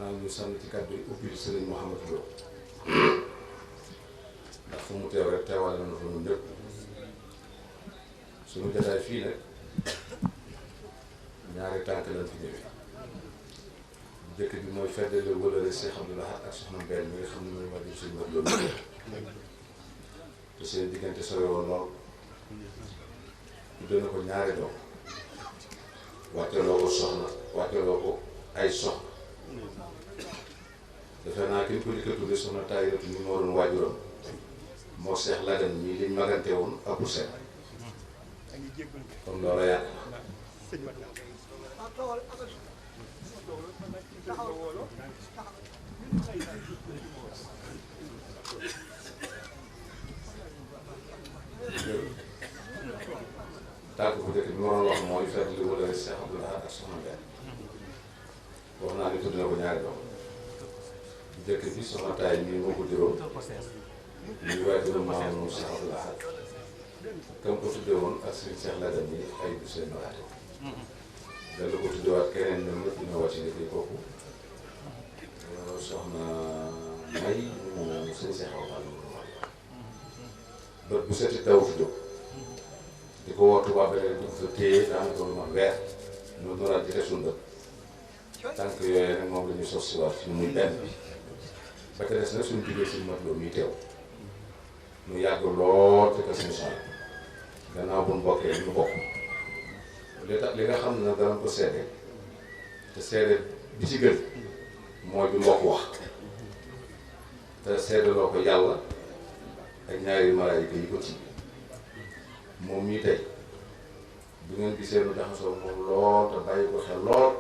xanaa ñu sànni ci kàddu yi ubbi Serigne Mouhamadou Lo ndax fu mu teew rek teewaale na fa ñun ñëpp suñu jotaay fii nag ñaari tànk lañ fi ñëwee bu njëkk bi mooy feddale wëlëre Cheikh Abdou Lahad ak soxna Mbène mi nga xam ne mooy wàllu suñu mbër loolu te seen diggante sore woon lool ñu dana ko ñaari doom wàcceloo ko soxna wàcceloo ko ay soxna defe naa ki ñu ko di ko tudde soxna Tayratu mi moo doon waajuram moo Cheikh Lagan mii liñ magante woon ëpp seen comme loola yàq tàgg bu njëkk bi ma doon wax mooy fekk li wala Cheikh Abdou Lahad ak soxna Mbène wax naa ni tudd na ko ñaari doom bu njëkk bi soxna Taay mii moo ko juróom ñu waajuram maam Cheikh Abdou Lahad kam ko tudde woon ak sëriñ Cheikh Lagan yi ay du seen malaate dala ko tuddewaat keneen ñoom ñëpp dina wàcc ni kooku soxna May mu sëriñ Cheikh Awa Balla bët bu seti daw fi jóg di ko woo tubaab bi rek di ko fa téye daanaka lu ma weer ñu doraat ci suñu dëkk tànk yooyu nag moom la ñuy sos si waat fi muy benn bi ba ca des nag suñu jigéen suñu mat loo muy teew mu yàgg lool te que suñu son gannaaw bu ñu bokkee ñu bokk li tax li nga xam ne nag danañ ko seede te seede bi ci gën mooy bi mbokk wax te seede loo ko yàlla ak ñaari malaayika yi ko ci moom mii tey bu ngeen gisee lu jaxasoo moom lool te bàyyi ko xel lool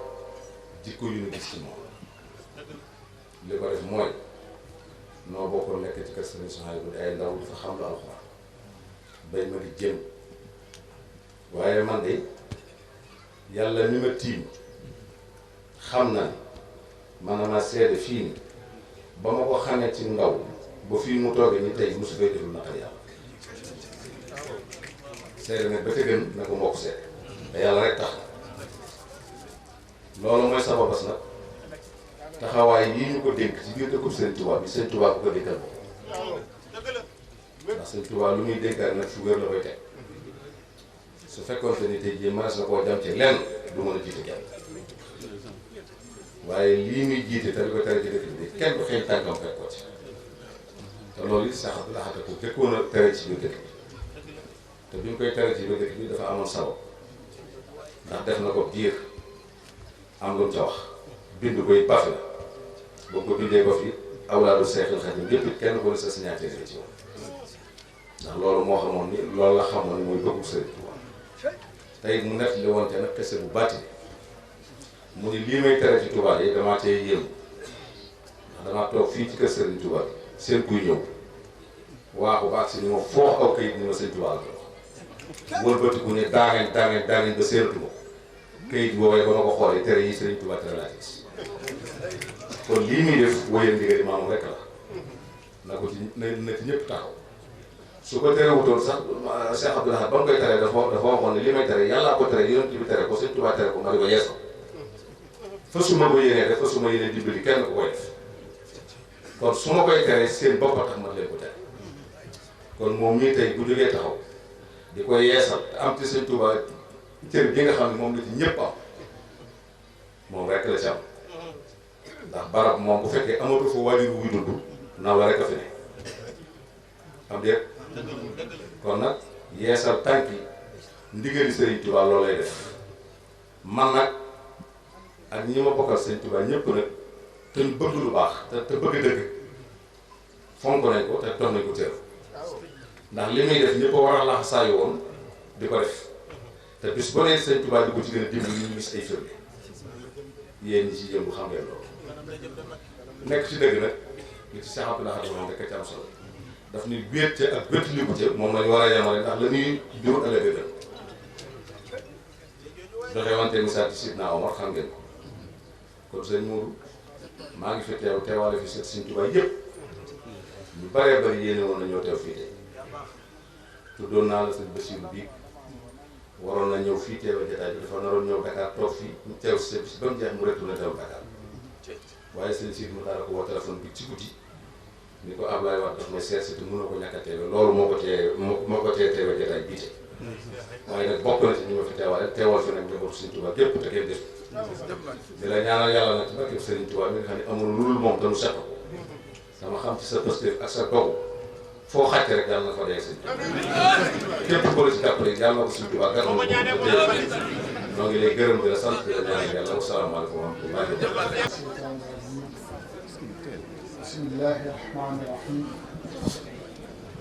jikko yu ñu gis ci moom li ko def mooy noo bokkoon nekk ci kër Sëriñ Souhaïbou bu ay ndaw dafa xam lu alxuraan bay ma di jëm waaye man de yàlla ni ma tiim xam na ni man ma seede fii ni ba ma ko xamee ci ndaw ba fii mu toogee ni tey mosu fay deful naqar yàlla seede nag ba ca gën na ko mbokk seede te yàlla rek tax loolu mooy sababas nag taxawaay yii ñu ko dénk ci biir dëkkub Sëriñ Tuubaa bi Sëriñ Tuubaa bu ko dénkal ko ndax Sëriñ Tuubaa lu muy dénkaat nag fu wér la koy teg su fekkoonte ni tey jii mënees na koo jam ci lenn du mën a jiite kenn waaye lii muy jiite te di ko tere ci dëkk bi kenn du xëy tànkam fekk ko ci te loolu it Cheikh Abdou Lahad ko jëkkoon a tere ci biir dëkk bi te bi ñu koy tere ci biir dëkk bi dafa amoon sabab ndax def na ko diir am lu mu ca wax bind koy baax la boo ko bindee ko fi awlaadu Seexul Xadiim yëpp it kenn ko ne sa signature ci woon ndax loolu moo xamoon ni loolu la xamoon ni mooy bëggu Sëriñ Tuubaa tey mu nekk li woon te nag kese bu bàtti mu ni lii may tere ci Tuubaa yi damaa cee yéem ndax damaa toog fii ci kër Sëriñ Tuubaa bi seen kuy ñëw waaxu ba si ni ma foox aw kayit ni ma Sëriñ Tuubaa la wax wëlbatiku ne daangeen ba séenatu ma kayit boobee ba ma ko xoolee tere yi Sëriñ Tuubaa tere laa ci gis kon lii muy def wóyal ndigali maamam rek la na ko ci na ci ñëpp taxaw su ko tere wutoon sax Cheikh Abdou Lahad ba mu koy tere dafa waxoon ne li may tere yàllaa ko tere yonent bi tere ko Sëriñ Tuubaa tere ko nga di ko yeesal fasuma ko yéenee def fasuma yéenee dimbali kenn ku koy def kon su ma koy tere seen bopp a tax ma leen ko tere kon moom mii tey bu jógee taxaw di koy yeesal te am ci Sëriñ Tuubaa cër bi nga xam ne moom la ci ñëpp am moom rek la ci am ndax barab moom bu fekkee amatu fa waajur wuy dund naw la rek a fi ne am déet kon nag yeesal tànki ndigali Sëriñ Tuubaa loolu lay def man nag ak ñi ma bokkal Sëriñ Tuubaa ñëpp nag te ñu bëgg lu baax te bëgg dëgg fonk nañ ko te toog nañ ko cër ndax li muy def ñëpp a war a lax saa yu woon di ko def te bis bu ne Sëriñ Tuubaa di ko ci gën a dimbali ñu gis ay firnde yéen ñi ci jëm bu xam ngeen loolu nekk ci dëgg nag li ci Cheikh Abdou Lahad moom rek ci am solo daf ni wéet ca ak wéet li ko ca moom lañu war a yemale ndax la ñuy jur ëllëg gën doxee wante misaal ci Sidna Omar xam ngeen ko kon sëñ Mourou maa ngi fi teew teewaale fi Sëriñ Tuubaa yëpp ñu baree bari yéene woon na ñoo teew fii tey tuddoon naa la sëñ Bassirou bii waroon na ñëw fii teewal jotaay bi dafa naroon ñëw Dakar toog fii ñu teew si ba mu jeex mu retourné teew Dakar waaye sëñ Sidi mu daal ko woo téléphone bi ci guddi ni ko Ablaye Wade daf may seet si te mënoo ko ñàkk a teewe loolu moo ko tee teewe jotaay bii tey waaye nag bokk na ci ñi ma fi teewaale teewal fi nag njabootu Sëriñ Tuubaa gépp te kenn def di la ñaanal yàlla nag ci barke Sëriñ Tuubaa mi nga xam ne amul lul moom te nu seq ko dama xam ci sa pëstéef ak sa dogu foo xàcce rek yàlla na fa dee sëñ képp ko la ci jàppale yàlla na ko Sëriñ Tuubaa gàttal ko noo ngi lay gërëm di la sant di la ñaanal yàlla wasalaamaaleykum wa rahmatullahi bismillahi rahmaani rahim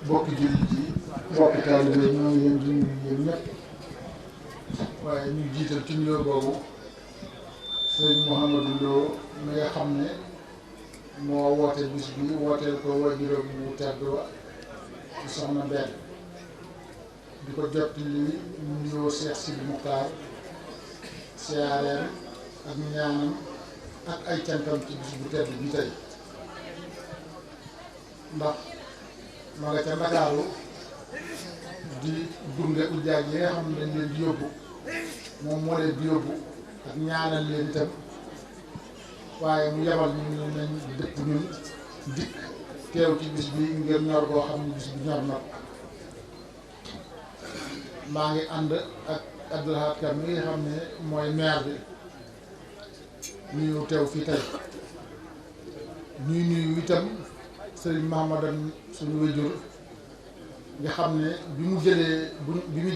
bokki jullit yi bokki taalibe ñoo ngi leen di nuyu yéen ñëpp waaye ñu jiital ci nuyoo boobu sëñ Mouhamadou Lo mi nga xam ne moo woote bis bi wooteel ko waajuram bu tedd wa ci soxna Mbène di ko jot li nuyoo Cheikh Sidi Muxtaar siyaareem ak ñaanam ak ay cantam ci bis bu tedd bi tey ndax ma nga ca Ndakaaru di gunge ujaaj yi nga xam ne dañ leen di yóbbu moom moo leen di yóbbu ak ñaanal leen itam waaye mu yebal ñu nañ dëpp ñun dikk teew ci bis bi ngir ñor boo xam ne bis bi ñor na maa ngi ànd ak Abdou Lahad Ka mi nga xam ne mooy maire bi ñu teew fii tey ñuy nuyu itam Sëriñ Mahamadan suñu wéjur nga xam ne bi mu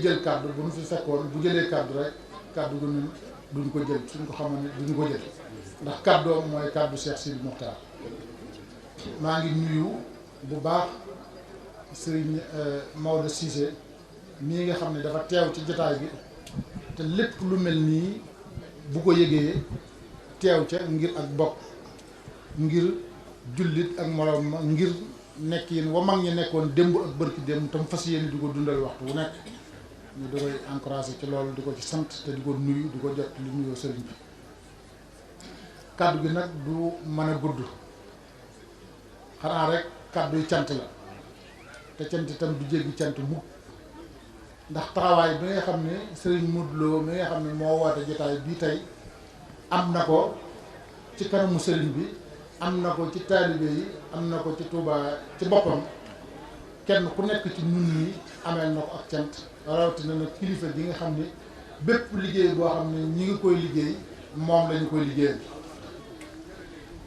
jël kàddu bu ñu fi fekkoon bu jëlee kàddu rek kàddu gu ñun duñ ko jël suñ ko xamoon ne duñ ko jël ndax kàddoom mooy kàddu Cheikh Sidi Muxtaar maa ngi nuyu bu baax Sëriñ Maodo Cissé mii nga xam ne dafa teew ci jotaay bi te lépp lu mel nii bu ko yëgee teew ca ngir ak bokk ngir jullit ak moroom ma ngir nekk yéen wa mag ñi nekkoon démb ak bërki démb tam fas yéene di ko dundal waxtu wu nekk ñu di koy encouragé ci loolu di ko ci sant te di ko nuyu di ko jot li nuyoo sëriñ bi kàddu gi nag du mën a gudd xanaa rek kàddu yi cant la te cant itam du jéggi cant mukk ndax taxawaay bi nga xam ne sëriñ Modou Lo mi nga xam ne moo woote jotaay bii tey am na ko ci kanamu sëriñ bi am na ko ci taalibe yi am na ko ci Touba ci boppam kenn ku nekk ci ñun ñi ameel na ko ak cant rawatina nag kilifa gi nga xam ne bépp liggéey boo xam ne ñi ngi koy liggéey moom lañu koy liggéeyal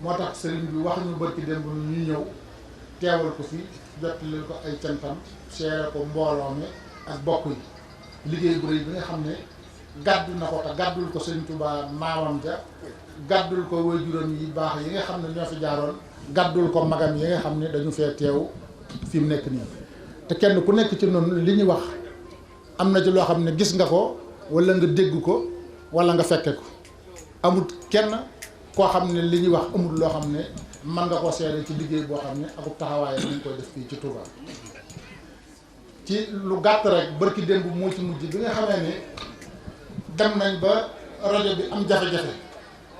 moo tax sëriñ bi wax ñu barki démb ñu ñëw teewal ko fi jottali ko ay cantam seere ko mbooloo mi ak bokk yi liggéey bu rëy bi nga xam ne gàddu na ko te gàddul ko sëriñ Touba maamam ja gàddul ko waajuram yi baax yi nga xam ne ñoo fi jaaroon gàddul ko magam yi nga xam ne dañu fee teew fi mu nekk nii te kenn ku nekk ci noonu li ñu wax am na ci loo xam ne gis nga ko wala nga dégg ko wala nga fekke ko amul kenn koo xam ne li ñuy wax amul loo xam ne mën nga ko seede ci liggéey boo xam ne akub taxawaayam ñu koy def fii ci Touba ci lu gàtt rek barki démb moo ci mujj bi nga xamee ne dem nañ ba rajo bi am jafe-jafe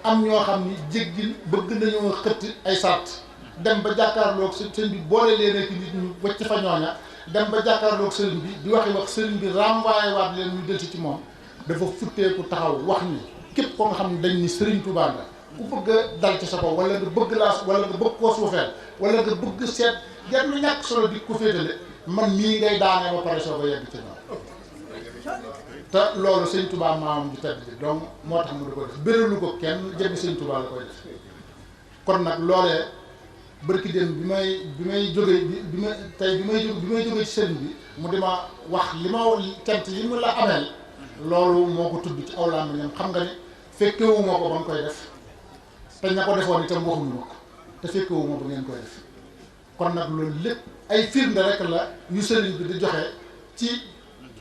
am ñoo xam ni jéggil bëgg nañoo xëtt ay sart dem ba jàkkaarloog sëñ bi boole leen ak nit ñu wacc fa ñooña dem ba jàkkaarloog sëriñ bi di waxi wax sëriñ bi renvoyé waat leen ñu delsi ci moom dafa futteeku taxaw wax ni képp ko nga xam ne dañ ni sëriñ Touba nga ku bëgg a dal ci sa kaw wala nga bëgg laa wala nga bëgg koo suufeel wala nga bëgg seet genn lu ñàkk solo di ko féetale man mii ngay daanee ba pare soo ko yegg ci ñoom te loolu sëñ Touba maamam ji tedd bi donc moo tax mu di ko def béralu ko kenn jëmmi sëñ Touba la koy def kon nag loolee bërki dem bi may jóge ci sëriñ bi mu di ma wax li ma cant yi mu la ameel loolu moo ko tudd ci aw làmmiñam xam nga ni fekkewuma ko ba nga koy def te ña ko defoon itam waxuñu ma ko te fekkewuma ba ngeen koy def kon nag loolu lépp ay firnde rek la yu sëriñ bi di joxe ci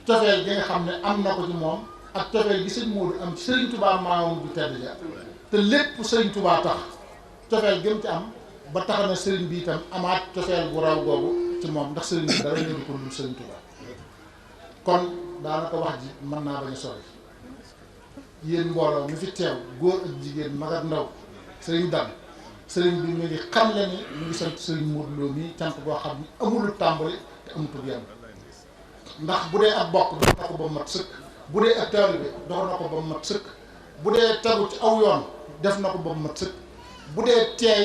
cofeel gi nga xam ne am na ko ci moom ak cofeel gi sëñ Modou am ci sëriñ Touba maamam bu tedd ja te lépp sëriñ Touba tax cofeel gëm ci am ba tax na sëriñ bi itam amaat cofeel bu raw googu ci moom ndax sëriñ bi dara ñëw ko lu sëriñ Touba kon daanaka wax ji mën naa bañ a sori yéen mbooloo mi fi teew góor ak jigéen mag ak ndaw sëriñ Dan sëriñ bi mu ngi xam le ni mu ngi sant sëriñ Modou Lo mi cant boo xam ni amul tàmbali te amutul yam ndax bu dee ak bokk dox na ko ba mat sëkk bu dee ak taalibe dox na ko ba mat sëkk bu dee tegu ci aw yoon def na ko ba mat sëkk bu dee teey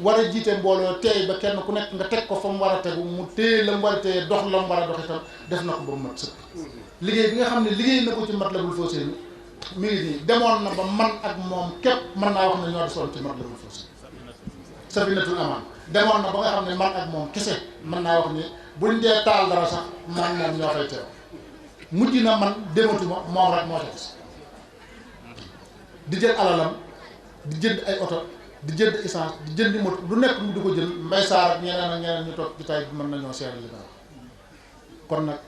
war a jiite mbooloo teey ba kenn ku nekk nga teg ko fa mu war a tegu mu téye la mu war a téye dox la mu war a dox itam def na ko ba mu mat sëkk liggéey bi nga xam ne liggéey na ko ci Matlabul Fawzayni mi ngi nii demoon na ba man ak moom képp mën naa wax ne ñoo desoon ci Matlabul Fawzayni Safinatul Amaan demoon na ba nga xam ne man ak moom kese mën naa wax ni buñ dee taal dara sax man moom ñoo fay teew mujj na man dematuma moom rek moo tax di jël alalam di jënd ay oto di jënd essence di jëndi moto lu nekk mu di ko jël Mbay Saar ak ñeneen ak ñeneen ñu toog ci tay bi mën nañoo seere li ma kon nag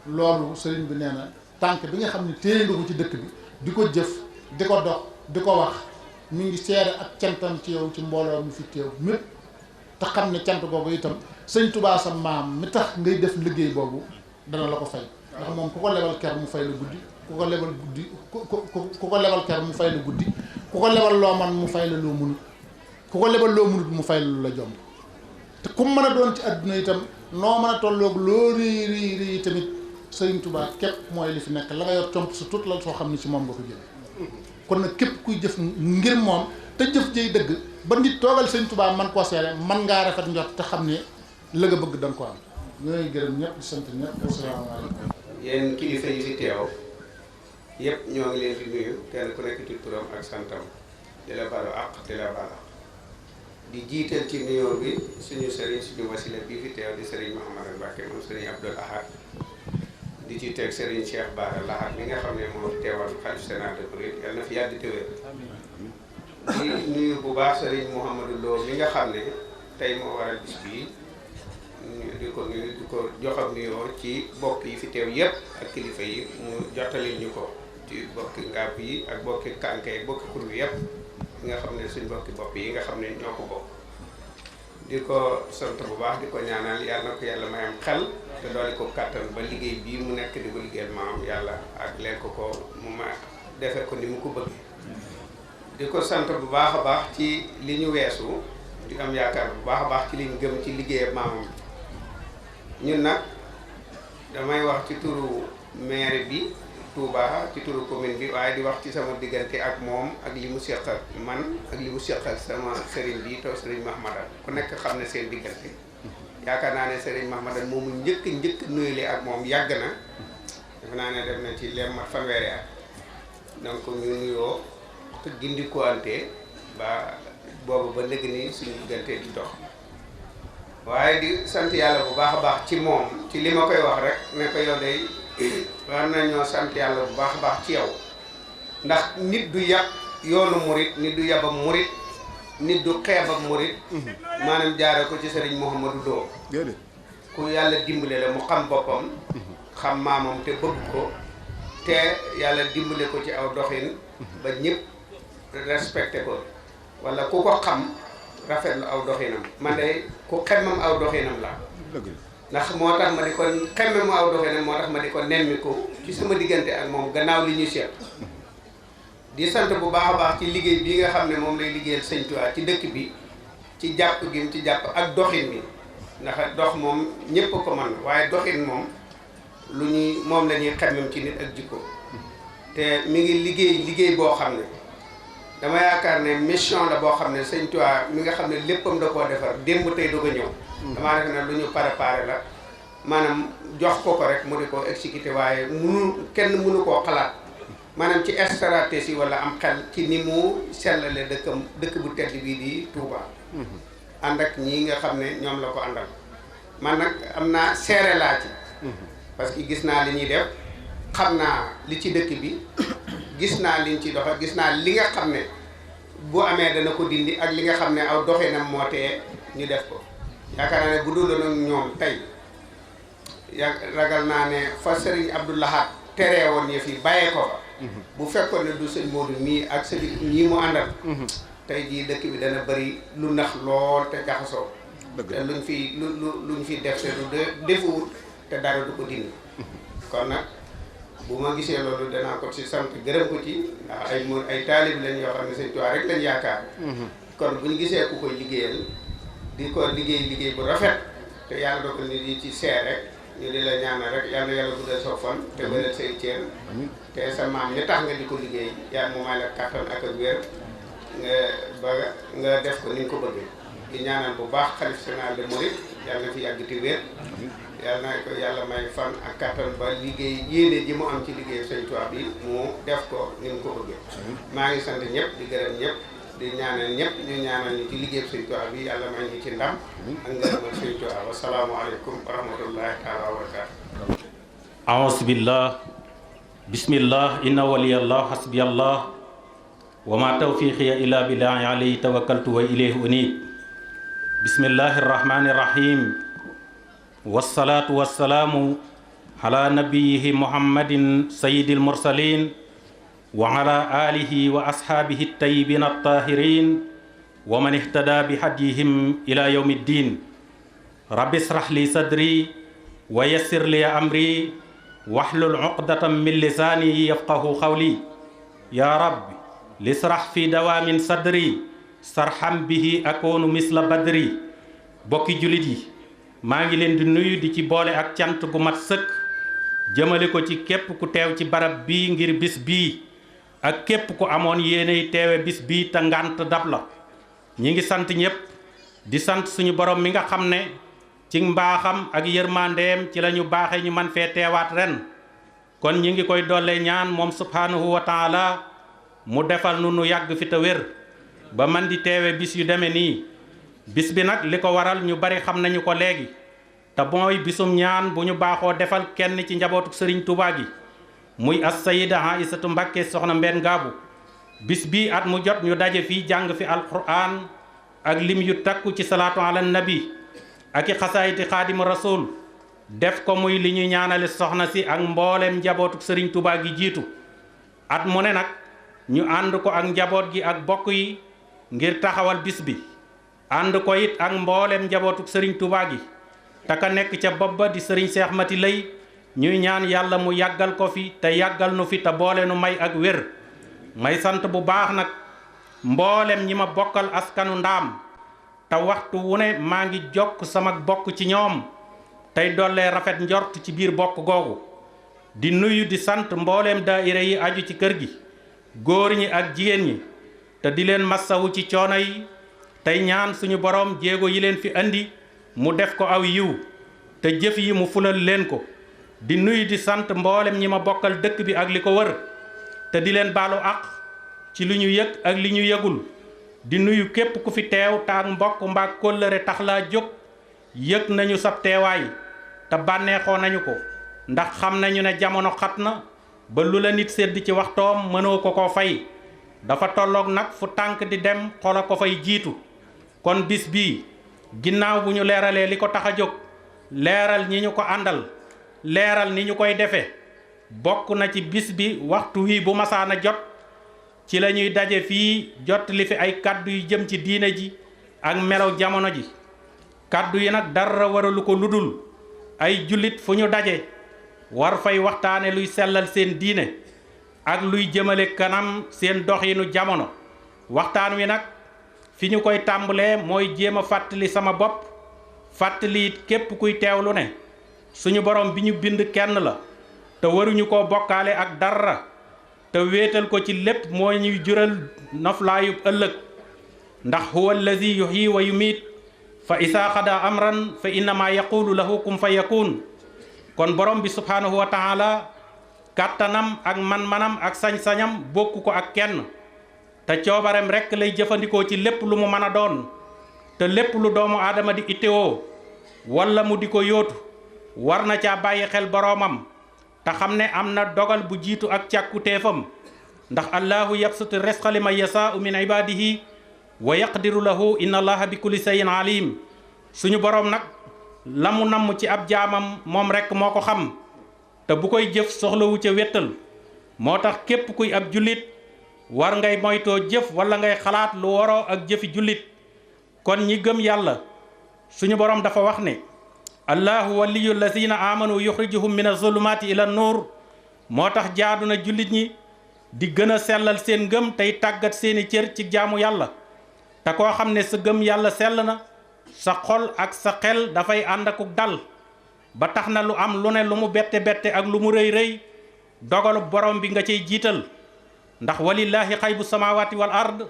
loolu sëriñ bi nee na tànk bi nga xam ne téye nga ko ci dëkk bi di ko jëf di ko dox di ko wax mi ngi seere ak cantam ci yow ci mbooloo mi fi teew mépp te xam ne cant boobu itam sëñ Tuubaa sa maam mi tax ngay def liggéey boobu dana la ko fay ndax moom ku ko lebal ker mu fay la guddi ku ko lebal guddi ku ko lebal ker mu fay la guddi ku ko lebal loo man mu fay la loo munut ku ko lebal loo munut mu fay la lu la jomb te ku mën a doon ci àdduna itam noo mën a tolloog loo rii tamit Sëriñ Tuubaa képp mooy li fi nekk la nga yor comp sa tut la soo xam ne ci moom nga ko jëlee kon nag képp kuy jëf ngir moom te jëf jëy dëgg ba nit toogal Sëriñ Tuubaa man koo seere man ngaa rafet njort te xam ne la nga bëgg da nga ko am ñooy gërëm ñëpp di sant ñëpp asalaamaaleykum. yéen kilifa yi fi teew yëpp ñoo ngi leen di nuyu kenn ku nekk ci turam ak santam di la balu àq di la bala di jiital ci nuyoo bi suñu sëriñ suñu wasila bii fi teew di sëriñ Mouhamadou Mbacké moom sëriñ Abdoul Ahad di ci teg sëriñ Cheikh Bara Lahad mi nga xam ne moo teewal xalif général des mourides yal na fi yàgg te wér di nuyu bu baax sëriñ Mouhamadou Lo mi nga xam ne tey moo waral bis bii di ko nuyu di ko joxam nuyoo ci bokk yi fi teew yépp ak kilifa yi mu jottali ñu ko ci bokki ngàbb yi ak bokki kànke yi bokki xur bi yépp yi nga xam ne suñ bokki bopp yi nga xam ne ñoo ko bokk di ko sant bu baax di ko ñaanal yàlla na ko yàlla may am xel te doole ko kàttan ba liggéey bii mu nekk di ko liggéeyal maam yàlla ak leen ko mu ma defe ko ni mu ko bëggee di ko sant bu baax a baax ci li ñu weesu di am yaakaar bu baax a baax ci li ñu gëm ci liggéeyal maamam ñun nag damay wax ci turu maire bi Touba ci turu commune bi waaye di wax ci sama diggante ak moom ak li mu seq ak man ak li mu seq ak sama sëriñ bi taw sëriñ Mahmadan ku nekk xam ne seen diggante yaakaar naa ne sëriñ Mahmadan moomu njëkk nuyule ak moom yàgg na defe naa ne dem na ci lem mat fanweeri at donc ñu nuyoo te gindikuwante ba boobu ba léegi nii suñu diggante di dox waaye di sant yàlla bu baax a baax ci moom ci li ma koy wax rek ne ko yow day war nañoo sant yàlla bu baax a baax ci yow ndax nit du yàq yoonu murit nit du yabam murit nit du xeebam murit maanaam jaare ko ci sëriñ Mouhamadou Lo ku yàlla dimbale la mu xam boppam xam maamam te bëgg ko te yàlla dimbale ko ci aw doxin ba ñëpp respecté ko wala ku ko xam rafetlu aw doxinam man de ku xemmam aw doxinam la ndax moo tax ma di ko xemmam aw doxinam moo tax ma di ko nemmi ko ci sama diggante ak moom gannaaw li ñu seet di sant bu baax a baax ci liggéey bi nga xam ne moom lay liggéeyal Sëñ Tuubaa ci dëkk bi ci jàpp gi mu ci jàpp ak doxin bi ndax dox moom ñépp ko mën waaye doxin moom lu ñuy moom la ñuy xemmam ci nit ak jikko te mi ngi liggéey boo xam ne dama yaakaar ne mission la boo xam ne Sëñ Tuubaa mi nga xam ne léppam da koo defar démb tey doog a ñëw damaa def ne lu ñu préparé la maanaam jox ko rek mu di ko exécuté waaye kenn mënu koo xalaat maanaam ci stratégie wala am xel ci ni mu sellale dëkk bu tedd bii di Touba ànd ak ñii nga xam ne ñoom la ko àndal man nag am naa seere laa ci parce que gis naa li ñuy def xam naa li ci dëkk bi gis naa liñ ci doxe gis naa li nga xam ne bu amee dana ko dindi ak li nga xam ne aw doxinam moo tee ñu def ko yaakaar naa ne bu dul nag ñoom tey ragal naa ne fa Sëriñ Abdoul Ahad teree woon yëf yi bàyyee ko fa bu fekkoon ne du sëñ Modou mii ak sëriñ ñii mu àndal tey jii dëkk bi dana bëri lu nax lool te jaxasoo te luñ fi def te du defuwul te dara du ko dindi kon nag bu ma gisee loolu danaa ko ci sant gërëm ko ci ndax ay taalib lañ yoo xam ne Sëñ Tuubaa rek lañ yaakaar kon bu ñu gisee ku koy liggéeyal di ko liggéey bu rafet te yàlla dogal ni di ci seer rek ñu di la ñaanal rek yal na yàlla guddal soo fan te wéral say ceen te sa maam li tax nga di ko liggéey yàlla mu may la kattan ak wér ba nga def ko ni nga ko bëggee di ñaanal bu baax xalif général des mourides yàlla na fi yàgg te wér yàlla na ko yàlla may fan ak kattan ba liggéey yéene ji mu am ci liggéey Sëñ Tuubaa bi mu def ko ni mu ko bëggee maa ngi sant ñëpp di gërëm ñëpp di ñaanal ñëpp ñu ñaanal ñu ci liggéey Sëñ Tuubaa bi yàlla may ñu ci ndam ak ngërëmal Sëñ Tuubaa wa salaamu aleykum wa rahmatullahi taala wa barakaatu aouzu billah bismillah inna waliyallah hasbiyallah wa ma tawfiqiya illa billahi alayhi tawakkaltu wa ilayhi unib bismillahi rahmani rahim wassalatu wassalamu ala nabiyihi muhammadin sayyidil mursalin wa ala alihi wa ashabihi at-tayyibin at-tahirin wa man ihtada bi hadihim ila yawmi ddin rabbi israh li sadri wa yassir li amri wahlul uqdatam min lisani yafqahu qawli ya rabbi lisrah fi dawamin sadri sarham bihi akunu misla badri bokki julit yi maa ngi leen di nuyu di ci boole ak cant gu mat sëkk jëmale ko ci képp ku teew ci barab bii ngir bis bii ak képp ku amoon yéeney teewe bis bii te ngànt dab la ñi ngi sant ñépp di sant suñu borom mi nga xam ne ci mbaaxam ak yërmandeem ci lañu baaxe ñu man fee teewaat ren kon ñi ngi koy dolle ñaan moom subhanahu wa taala mu defal nu yàgg fi te wér ba man di teewe bis yu deme nii bis bi nag li ko waral ñu bari xam nañu ko léegi te mooy bisum ñaan bu ñu baaxoo defal kenn ci njabootu sëriñ Tuubaa gi muy as-Sayyida Aïsatu Mbàkke soxna Mbène Ngabou bis bii at mu jot ñu daje fii jàng fi alquran ak lim yu takku ci salaatu ala nabi ak i xasaayiti xaadimu rasul def ko muy li ñuy ñaanale soxna si ak mboolem njabootu sëriñ Tuubaa gi jiitu at mu ne nag ñu ànd ko ak njaboot gi ak bokk yi ngir taxawal bis bi ànd ko it ak mboolem njabootu sëriñ Tuubaa gi te ka nekk ca bopp ba di sëriñ Seex Mati Lay ñuy ñaan yàlla mu yàggal ko fi te yàggal nu fi te boole nu may ak wér may sant bu baax nag mboolem ñi ma bokkal askanu ndaam te waxtu wu ne maa ngi jokk sama bokk ci ñoom tey dollee rafet njort ci biir bokk googu di nuyu di sant mboolem daayira yi aju ci kër gi góor ñi ak jigéen ñi te di leen massawu ci coono yi tey ñaan suñu borom jéego yi leen fi andi mu def ko aw yiw te jëf yi mu fulal leen ko di nuyu di sant mboolem ñi ma bokkal dëkk bi ak li ko wër te di leen baalu àq ci li ñu yëg ak li ñu yëgul di nuyu képp ku fi teew te ak mbokk mbaa kóllëre tax laa jóg yëg nañu sab teewaay te bànneexoo nañu ko ndax xam nañu ne jamono xat na ba lu la nit sedd ci waxtoom mënoo ko fay dafa tolloog nag fu tànk di dem xola ko fay jiitu kon bis bii ginnaaw bu ñu leeralee li ko tax a jóg leeral ñi ñu ko àndal leeral ni ñu koy defee bokk na ci bis bi waxtu wi bu masaana jot ci la ñuy daje fii jot li fi ay kàddu yu jëm ci diine ji ak melow jamono ji kàddu yi nag dara waralu ko ludul ay jullit fu ñu daje war fay waxtaane luy sellal seen diine ak luy jëmale kanam seen doxinu jamono waxtaan wi nag fi ñu koy tàmbalee mooy jéem a fàttali sama bopp fàttali it képp kuy teewlu ne suñu borom bi ñu bind kenn la te waruñu koo bokkaale ak dara te wéetal ko ci lépp moo ñuy jural noflaayub ëllëg ndax huwa allazi yuhyi wa yumiit fa isaa xada amran fa innama yaqulu lahu kun fa yakun kon borom bi subhanahu wa taala kàttanam ak man-manam ak sañ-sañam bokku ko ak kenn te coobarem rekk lay jëfandikoo ci lépp lu mu mën a doon te lépp lu doomu aadama di ittewoo walla mu di ko yóotu war na caa bàyyi xel boroomam te xam ne am na dogal bu jiitu ak càkkutéefam ndax allahu yabsutu risqa liman yasaa'u min ibadihi wa yaqdiru lahu inna allaha bi kulli shay'in alim suñu boroom nag la mu namm ci ab jaamam moom rekk moo ko xam te bu koy jëf soxlawu ca wéttal moo tax képp kuy ab jullit war ngay moytoo jëf walla ngay xalaat lu waroo ak jëfi jullit kon ñi gëm yàlla suñu boroom dafa wax ne allahu waliyu lazina amanu yuxrijuhum min azulumati ila nuur moo tax jaadu na jullit ñi di gën a sellal seen ngëm tey tàggat seeni cër ci jaamu yàlla te koo xam ne sa gëm yàlla sell na sa xol ak sa xel dafay ànd akuk dal ba tax na lu am lu ne lu mu bette bette ak lu mu rëy rëy dogalu borom bi nga cay jiital ndax walillahi xaybu samawati wal ard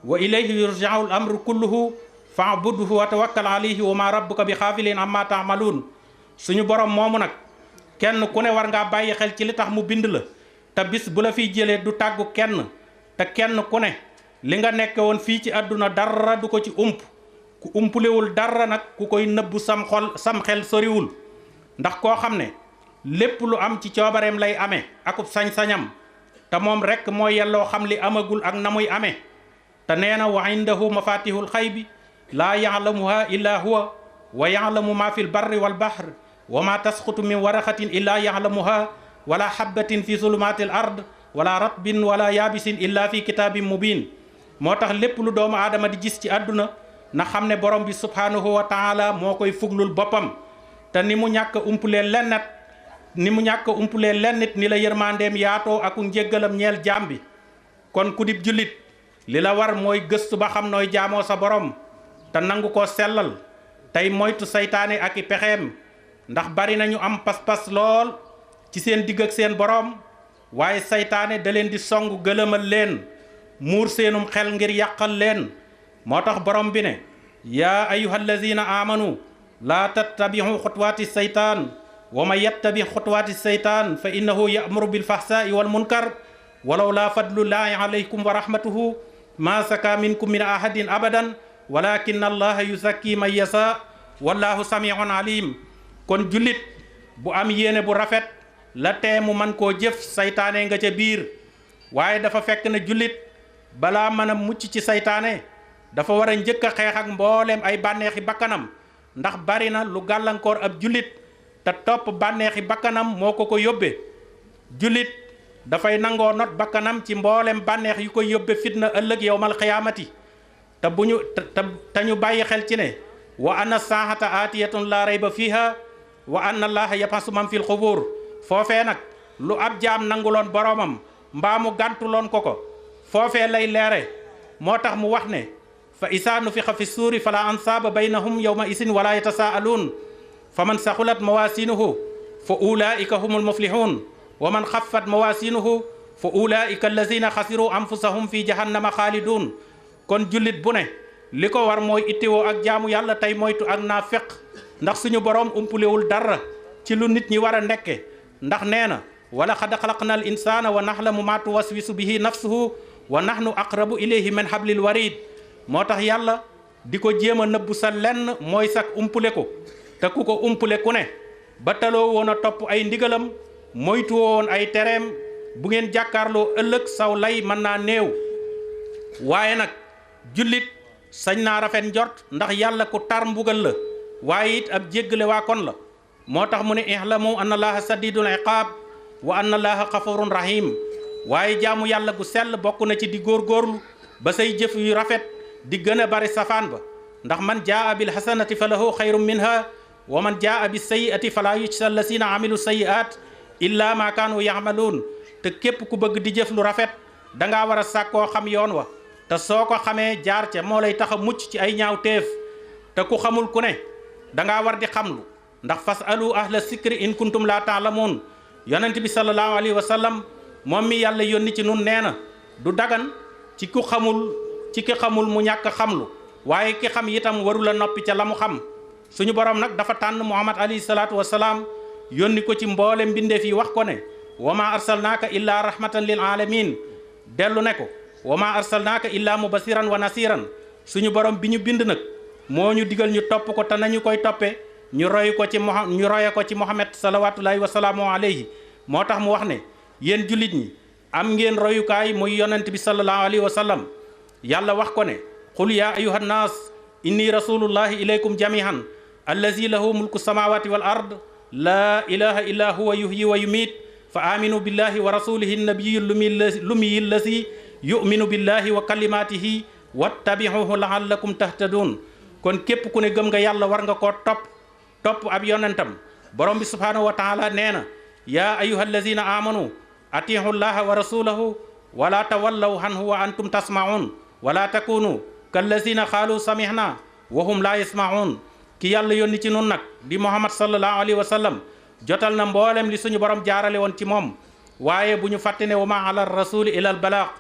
wa ilayhi yurja'u al amru kulluhu fa'budhu wa tawakkal alayhi wa ma rabbuka bi xaafilin amma ta'malun. suñu borom moomu nag kenn ku ne war ngaa bàyyi xel ci li tax mu bind la te bis bu la fiy jëlee du tàggu kenn te kenn ku ne li nga nekke woon fii ci àdduna dara du ko ci ku umpulewul dara nag ku koy nëbbu sam xel soriwul ndax koo xam ne lépp lu am ci coobareem lay amee akub sañ-sañam te moom rekk moo yelloo xam li amagul ak na muy amee te nee na wa indahu mafatihul xaybi laa ya'lamuha illa huwa wa ya'lamu ma fi lbarri walbahr wa ma tasqutu min waraqatin illa ya'lamuha wala habbatin fi zulumatil ard wala ratbin wala yaabisin illa fi kitaabin mubin. moo tax lépp lu doomu aadama di gis ci àdduna na xam ne borom bi subhanahu wa taala moo koy fuglul boppam te ni mu ñàkk umpulee lennit ni la yërmandeem yaatoo ak njéggalam ñeel jaam bi. kon ku dib jullit li la war mooy gëstu ba xam nooy jaamoo sa borom te nangu ko sellal tey moytu saytaane ak i pexeem ndax bari nañu am pas-pas lool ci seen digg ak seen borom waaye saytaane da leen di song gëlëmal leen muur seenum xel ngir yàqal leen. moo tax borom bi ne yaa ayyuhallazina amanu laa tattabi'u xutuwaati saytaan wa man yattabi xutuwaati saytaan fa innahu ya'muru bil fahsaa'i wal munkar walaw laa fadlullaahi alaykum wa rahmatuhu maa saka minkum min ahadin abadan walakin allaha yuzakki man yasa wallahu samiun alim. kon jullit bu am yéene bu rafet la teemu man koo jëf saytaane nga ca biir waaye dafa fekk na jullit balaa mën a mucc ci saytaane dafa war a njëkk a xeex ak mbooleem ay bànneexi bakkanam ndax bari na lu gàllankoor ab jullit te topp bànneexi bakkanam moo ko yóbbe. jullit dafay nangoo not bakkanam ci mbooleem bànneex yu koy yóbbe fitna ëllëg yowmal xiyaamati te ñu bàyyi xel ci ne wa anna saahata aatiyatun laa rayba fiiha wa anna allaha yabasu man fil xubur. foofee nag lu ab jaam nanguloon boromam mbaa mu gàntuloon ko foofee lay leere. moo tax mu wax ne fa isaa nufixa fi suuri fala ansaaba baynahum yawma isin wala yatasaaluun fa man saxulat mawaasinuhu fa ulaika humul muflixuun wa man xaffat mawaasinuhu fa ulaika allazina xasiru anfusahum fi jahannama xaaliduun. kon jullit bu ne li ko war mooy ittiwoo ak jaamu yàlla tey moytu ak naafeq ndax suñu borom umpulewul dara ci lu nit ñi war a nekke ndax nee na wala xad xalaqna al insana wa naxlamu ma tuwaswisu bihi nafsuhu wa nahnu aqrabu ilayhi min hablil warid. moo tax yàlla di ko jéem a nëbbu sa lenn mooy sax umpule ko te ku ko umpule ku ne ba taloo woon a topp ay ndigalam moytu woon ay tereem bu ngeen jàkkaarloo ëllëg saw lay mën naa néew. waaye nag jullit sañ naa rafet njort ndax yàlla ku tar mbugal la waaye it ab jéggale waa kon la. moo tax mu ne ihlamu anna allaha sadidul iqaab wa anna allaha xafurun rahim. waaye jaamu yàlla gu sell bokk na ci di góorgóorlu ba say jëf yu rafet di gën a bari safaan ba ndax man jaa bil hasanati fa lahu xayrun minha wa man jaa bis sayyiati fala yujza allasina amilu sayyiat illa ma kaanu ya'maluun. te képp ku bëgg di jëf lu rafet dangaa war a sàkkoo xam yoon wa te soo ko xamee jaar ca moo lay tax a mucc ci ay ñaaw téef te ku xamul ku ne dangaa war di xamlu ndax fasalu ahla sikri in kuntum la taalamuun. yonent bi sallallahu alayhi wa sallam moom mi yàlla yónni ci nun nee na du dagan ci ki xamul mu ñàkk xamlu waaye ki xam itam warul a noppi ca la mu xam. suñu borom nag dafa tànn muhammad alayhi salaatu wasalaam yónni ko ci mboole mbindeef yi wax ko ne wa ma arsalnaaka illa rahmatan lil alamin. dellu ne ko wa ma arsalnaaka illa mubasiran wa nasiran. suñu borom bi ñu bind nag moo ñu digal ñu topp ko te nañu koy toppee ñu roye ko ci muhammad salawatullahi wasalaamu alayhi. moo tax mu wax ne yéen jullit ñi am ngeen royukaay muy yonent bi sallallahu alayhi wa sallam. yàlla wax ko ne qul ya ayuha nnaas inni rasulullahi ilaykum jamihan allazi lahu mulku samawati wal ard la ilaha illa huwa yuhyi wa yumiit fa aminu billahi wa rasulihi nabiyi lumiyi allazi yuminu billahi wa kalimatihi wattabihuhu laallakum tahtadun. kon képp ku ne gëm nga yàlla war nga koo topp ab yonentam. borom bi subhanahu wa taala nee na yaa ayuha allazina amanu atihu llaha wa rasulahu wala tawallaw anhu wa antum tasmaun wala takunu kallazina xaalu samihna wa hum la yasmaun. ki yàlla yónni ci nun nag di muhammad sallallahu alayhi wa sallam jotal na mboolem li suñu borom jaarale woon ci moom waaye bu ñu fàtte ne wa ma ala rasuli ila al balaaq.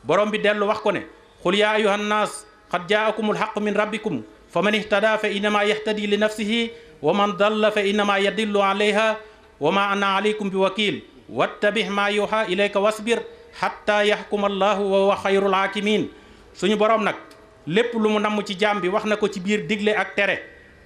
borom bi dellu wax ko ne qul yaa ayuha nnaas qad jaakumul haqqu min rabbikum fa man ihtada fa innama yahtadi li nafsihi wa man dalla fa innama yadillu alayha wa ma ana alaykum bi wakil wattabih ma yuha ilayka wasbir hatta yahkuma allahu wa huwa xayrul hakimin. suñu borom nag lépp lu mu namm ci jaam bi wax na ko ci biir digle ak tere.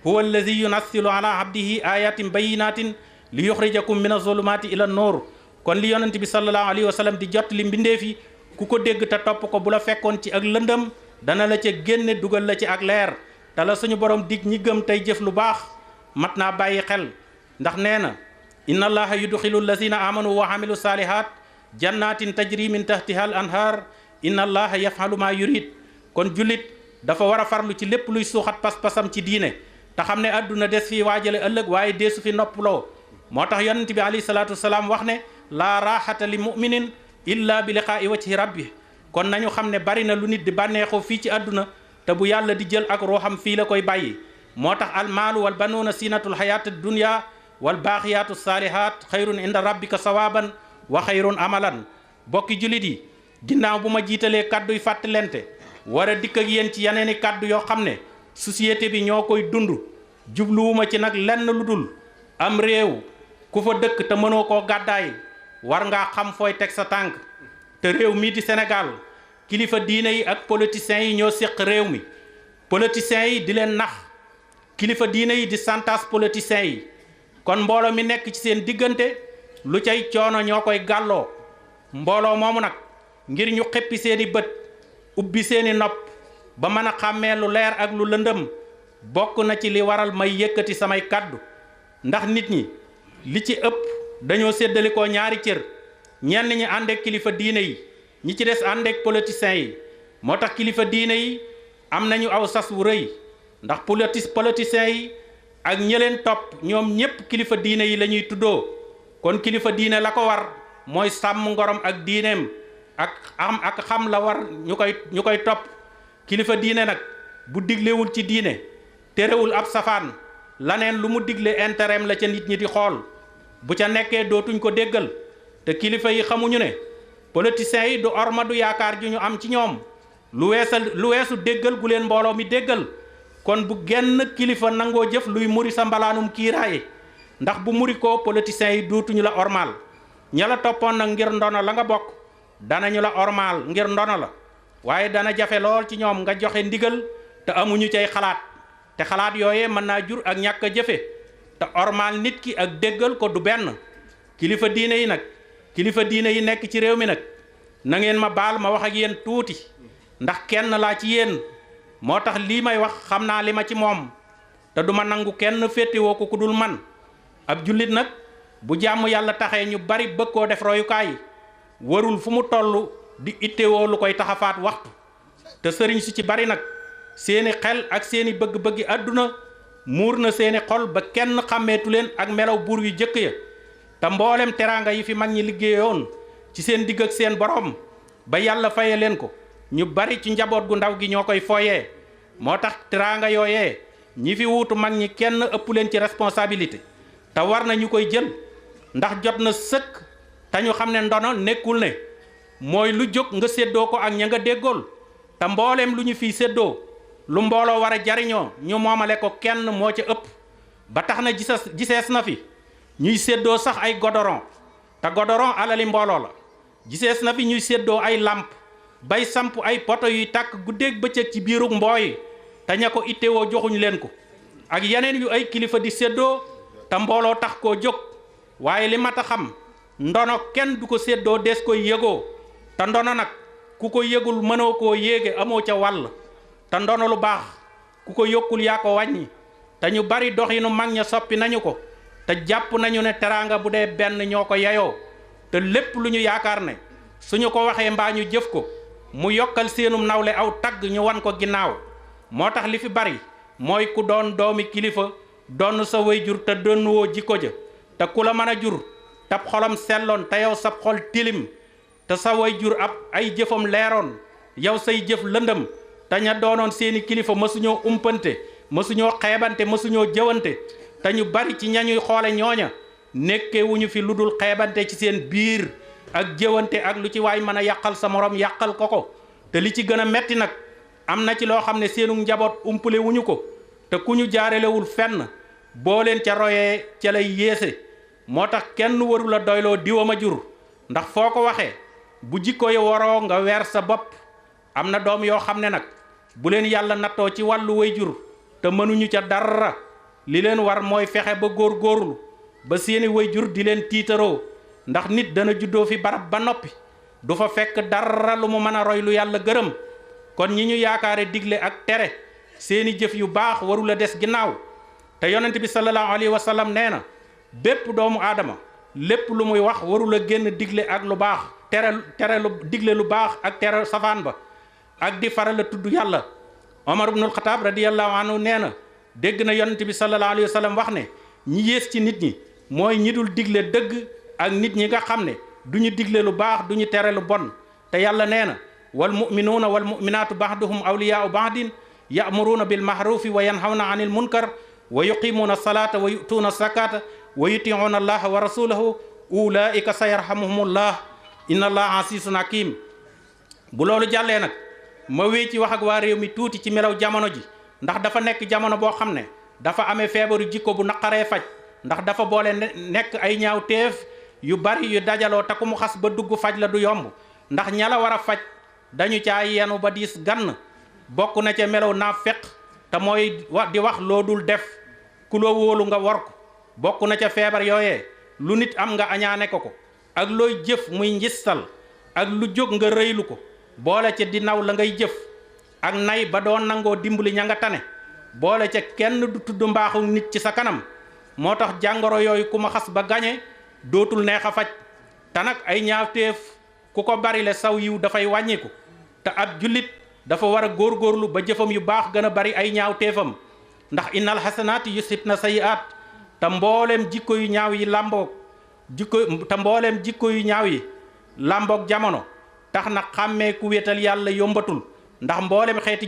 huwa allazi yunassilu ala abdihi ayatin bayinatin li yuxrijakum min azulumati ila noor. kon li yonent bi sallallahu alayhi wa sallam di jot li mbindeef yi ku ko dégg te topp ko bu la fekkoon ci ak lëndëm dana la ca génne dugal la ci ak leer. te la suñu borom dig ñi gëm tey jëf lu baax mat naa bàyyi xel ndax nee na inna allaha yudxilu allazina amanu wa amilu salihat jannatin tajri min tahtiha al anhar inna allaha yafalu ma yurid. kon jullit dafa war a farlu ci lépp luy suuxat pas-pasam ci diine te xam ne àdduna des fii waajale ëllëg waaye deesu fi noppaloo. moo tax yonent bi alayhi salaatu wasalaam wax ne laa raaxata li muminin illa bi liqaa'i wajhi rabbi. kon nañu xam ne bari na lu nit di bànneexoo fii ci àdduna te bu yàlla di jël ak ruuxam fii la koy bàyyi. moo tax almaalu wal banuuna sinatul xayaati dunya wal baaxiyaatu saalihaat xayrun inda rabbika sawaaban wa xayrun amalan. bokki jullit yi ginnaaw bu ma jiitalee kàdduy fàttalente war a dikk ak yéen ci yeneeni kàddu yoo xam ne société bi ñoo koy dund jubluwuma ci nag lenn lu dul am réew ku fa dëkk te mënoo koo gàddaay war ngaa xam fooy teg sa tànk. te réew mii di Sénégal kilifa diine yi ak politiciens yi ñoo séq réew mi. politiciens yi di leen nax kilifa diine yi di santas politiciens yi. kon mbooloo mi nekk ci seen diggante lu cay coono ñoo koy gàlloo. mbooloo moomu nag ngir ñu xeppi seeni bët ubbi seeni nopp ba mën a xàmmee lu leer ak lu lëndëm bokk na ci li waral may yëkkati samay kàddu. ndax nit ñi li ci ëpp dañoo séddalikoo ñaari cër ñenn ñi ànd ak kilifa diine yi ñi ci des ànd ak politiciens yi. moo tax kilifa diine yi am nañu aw sas wu rëy ndax politiciens yi ak ñi leen topp ñoom ñépp kilifa diine yi la ñuy tuddoo. kon kilifa diine la ko war mooy sàmm ngorom ak diineem ak xam la war ñu koy topp. kilifa diine nag bu diglewul ci diine terewul ab safaan laneen lu mu digle intérêt la ca nit ñi di xool bu ca nekkee dootuñ ko déggal. te kilifa yi xamuñu ne politiciens yi du orma du yaakaar ju ñu am ci ñoom lu weesu déggal gu leen mbooloo mi déggal. kon bu genn kilifa nangoo jëf luy muri sa mbalaanum kiiraaye ndax bu muri ko politiciens yi dootuñu la ormaal. ña la toppoon nag ngir ndono la nga bokk danañu la ormaal ngir ndono la waaye dana jafe lool ci ñoom nga joxe ndigal te amuñu cay xalaat te xalaat yooyee mën naa jur ak ñàkk a jëfe te ormaal nit ki ak déggal ko du benn. kilifa diine yi nekk ci réew mi nag na ngeen ma baal ma wax ak yéen tuuti ndax kenn laa ci yéen moo tax lii may wax xam naa li ma ci moom te duma nangu kenn féetewoo ko ku dul man. ab jullit nag bu jàmm yàlla taxee ñu bari bëgg koo def royukaay warul fu mu toll di ittewoo lu koy taxafaat waxtu. te sëriñ su ci bari nag seeni xel ak seeni bëgg-bëggi àdduna muur na seeni xol ba kenn xàmmeetu leen ak melaw buur yu jëkk ya. te mboolem teraanga yi fi mag ñi liggéeyoon ci seen digg ak seen borom ba yàlla faye leen ko ñu bari ci njaboot gu ndaw gi ñoo koy fooyee. moo tax teraanga yooyee ñi fi wuutu mag ñi kenn ëpp leen ci responsabilité te war na ñu koy jël ndax jot na sëkk te ñu xam ne ndono nekkul ne mooy lu jóg nga séddoo ko ak ña nga déggool. te mbooleem lu ñu fiy séddoo lu mbooloo war a jariñoo ñu moomale ko kenn moo ca ëpp. ba tax na gisees na fi ñuy séddoo sax ay godoron te godoron alali mbooloo la. gisees na fi ñuy séddoo ay làmp bay samp ay poto yuy tàkk guddeeg bëccëg ci biirug mbooy te ña ko ittewoo joxuñ leen ko. ak yeneen yu ay kilifa di séddoo te mbooloo tax koo jóg. waaye li mat a xam ndono kenn du ko séddoo des koy yëgoo te ndono nag ku ko yëgul mënoo koo yéege amoo ca wàll. te ndono lu baax ku ko yokkul yaa ko wàññi. te ñu bari doxinu mag ña soppi nañu ko te jàpp nañu ne teraanga bu dee benn ñoo ko yayoo. te lépp lu ñu yaakaar ne suñu ko waxee mbaa ñu jëf ko mu yokkal seenum nawle aw tagg ñu wan ko ginnaaw. moo tax li fi bari mooy ku doon doomi kilifa doon sa way jur te donnuwoo jikko ja te ku la mën a jur tab xolam selloon te yow sab xol tilim te sa way jur ab ay jëfam leeroon yow say jëf lëndëm te ña doonoon seeni kilifa mësuñoo umpante mësuñoo xeebante mësuñoo jëwante. te ñu bari ci ñañuy xoole ñooña nekke wuñu fi lu dul xeebante ci seen biir ak jëwante ak lu ci waay mën a yàqal sa morom yàqal ko. te li ci gën a metti nag am na ci loo xam ne seenu njaboot umpale wuñu ko te ku ñu jaarelewul fenn boo leen ca royee ca lay yéese moo tax kenn warul a doyloo diwama jur ndax foo ko waxee bu jikko yi waroo nga weer sa bopp. am na doom yoo xam ne nag bu leen yàlla nattoo ci wàllu way jur te mënuñu ca dara li leen war mooy fexe ba góorgóorlu ba seeni way jur di leen tiitaroo ndax nit dana juddoo fi barab ba noppi du fa fekk dara lu mu mën a roy lu yàlla gërëm kon ñi ñu yaakaare digle ak tere seeni jëf yu baax warula des ginnaaw te yonent bi sallallahu alayhi wa sallam nee na bépp doomu aadama lépp lu muy wax warula génn digle ak lu baax tere lu digle lu baax ak tere safaan ba ak di faral a tudd yàlla. Omar ibnul Xataab radiyallahu anhu nee na dégg na yonent bi sallallahu alayhi wa sallam wax ne ñi yées ci nit ñi mooy ñi dul digle dëgg ak nit ñi nga xam ne du ñu digle lu baax du ñu tere lu bon te yàlla nee na wal muminuuna wal muminaatu ba'duhum awliyaau ba'din ya'muruuna bil ma'ruufi wa yanhawna anil munkar wa yuqimuuna salaata wa yu'tuuna zakata wa yuti'uuna allaha wa rasulahu ulaika sayarhamuhumullah inna allaha asiisun hakim. bu loolu jàllee nag ma wéy ci wax ak waa réew mi tuuti ci melaw jamono ji ndax dafa nekk jamono boo xam ne dafa amee feebaru jikko bu naqaree faj ndax dafa boole nekk ay ñaaw teef yu bari yu dajaloo te ku mu xas ba dugg faj la du yomb ndax ña la war a faj dañu caa yenu ba diis gann bokk na ca melaw naafeq te mooy di wax loo dul def ku loo wóolu nga wor ko bokk na ca feebar yooyee lu nit am nga añaane ko ak looy jëf muy njistal ak lu jóg nga rëylu ko boole ca di naw la ngay jëf ak nay ba doon nangoo dimbali ña nga tane boole ca kenn du tudd mbaaxu nit ci sa kanam moo tax jàngoro yooyu ku ma xas ba gañe dootul neex a faj te nag ay ñaawteef ku ko bari le saw yiw dafay wàññiku te ab jullit dafa war a góorgóorlu ba jëfam yu baax gën a bari ay ñaawteefam ndax innal xasanaati yusibna sayi'aat te mbooleem jikko yu ñaaw yi làmboog jikko yu ñaaw yi làmboog jamono tax na xàmmee ku wéetal yàlla yombatul ndax mboolem xeeti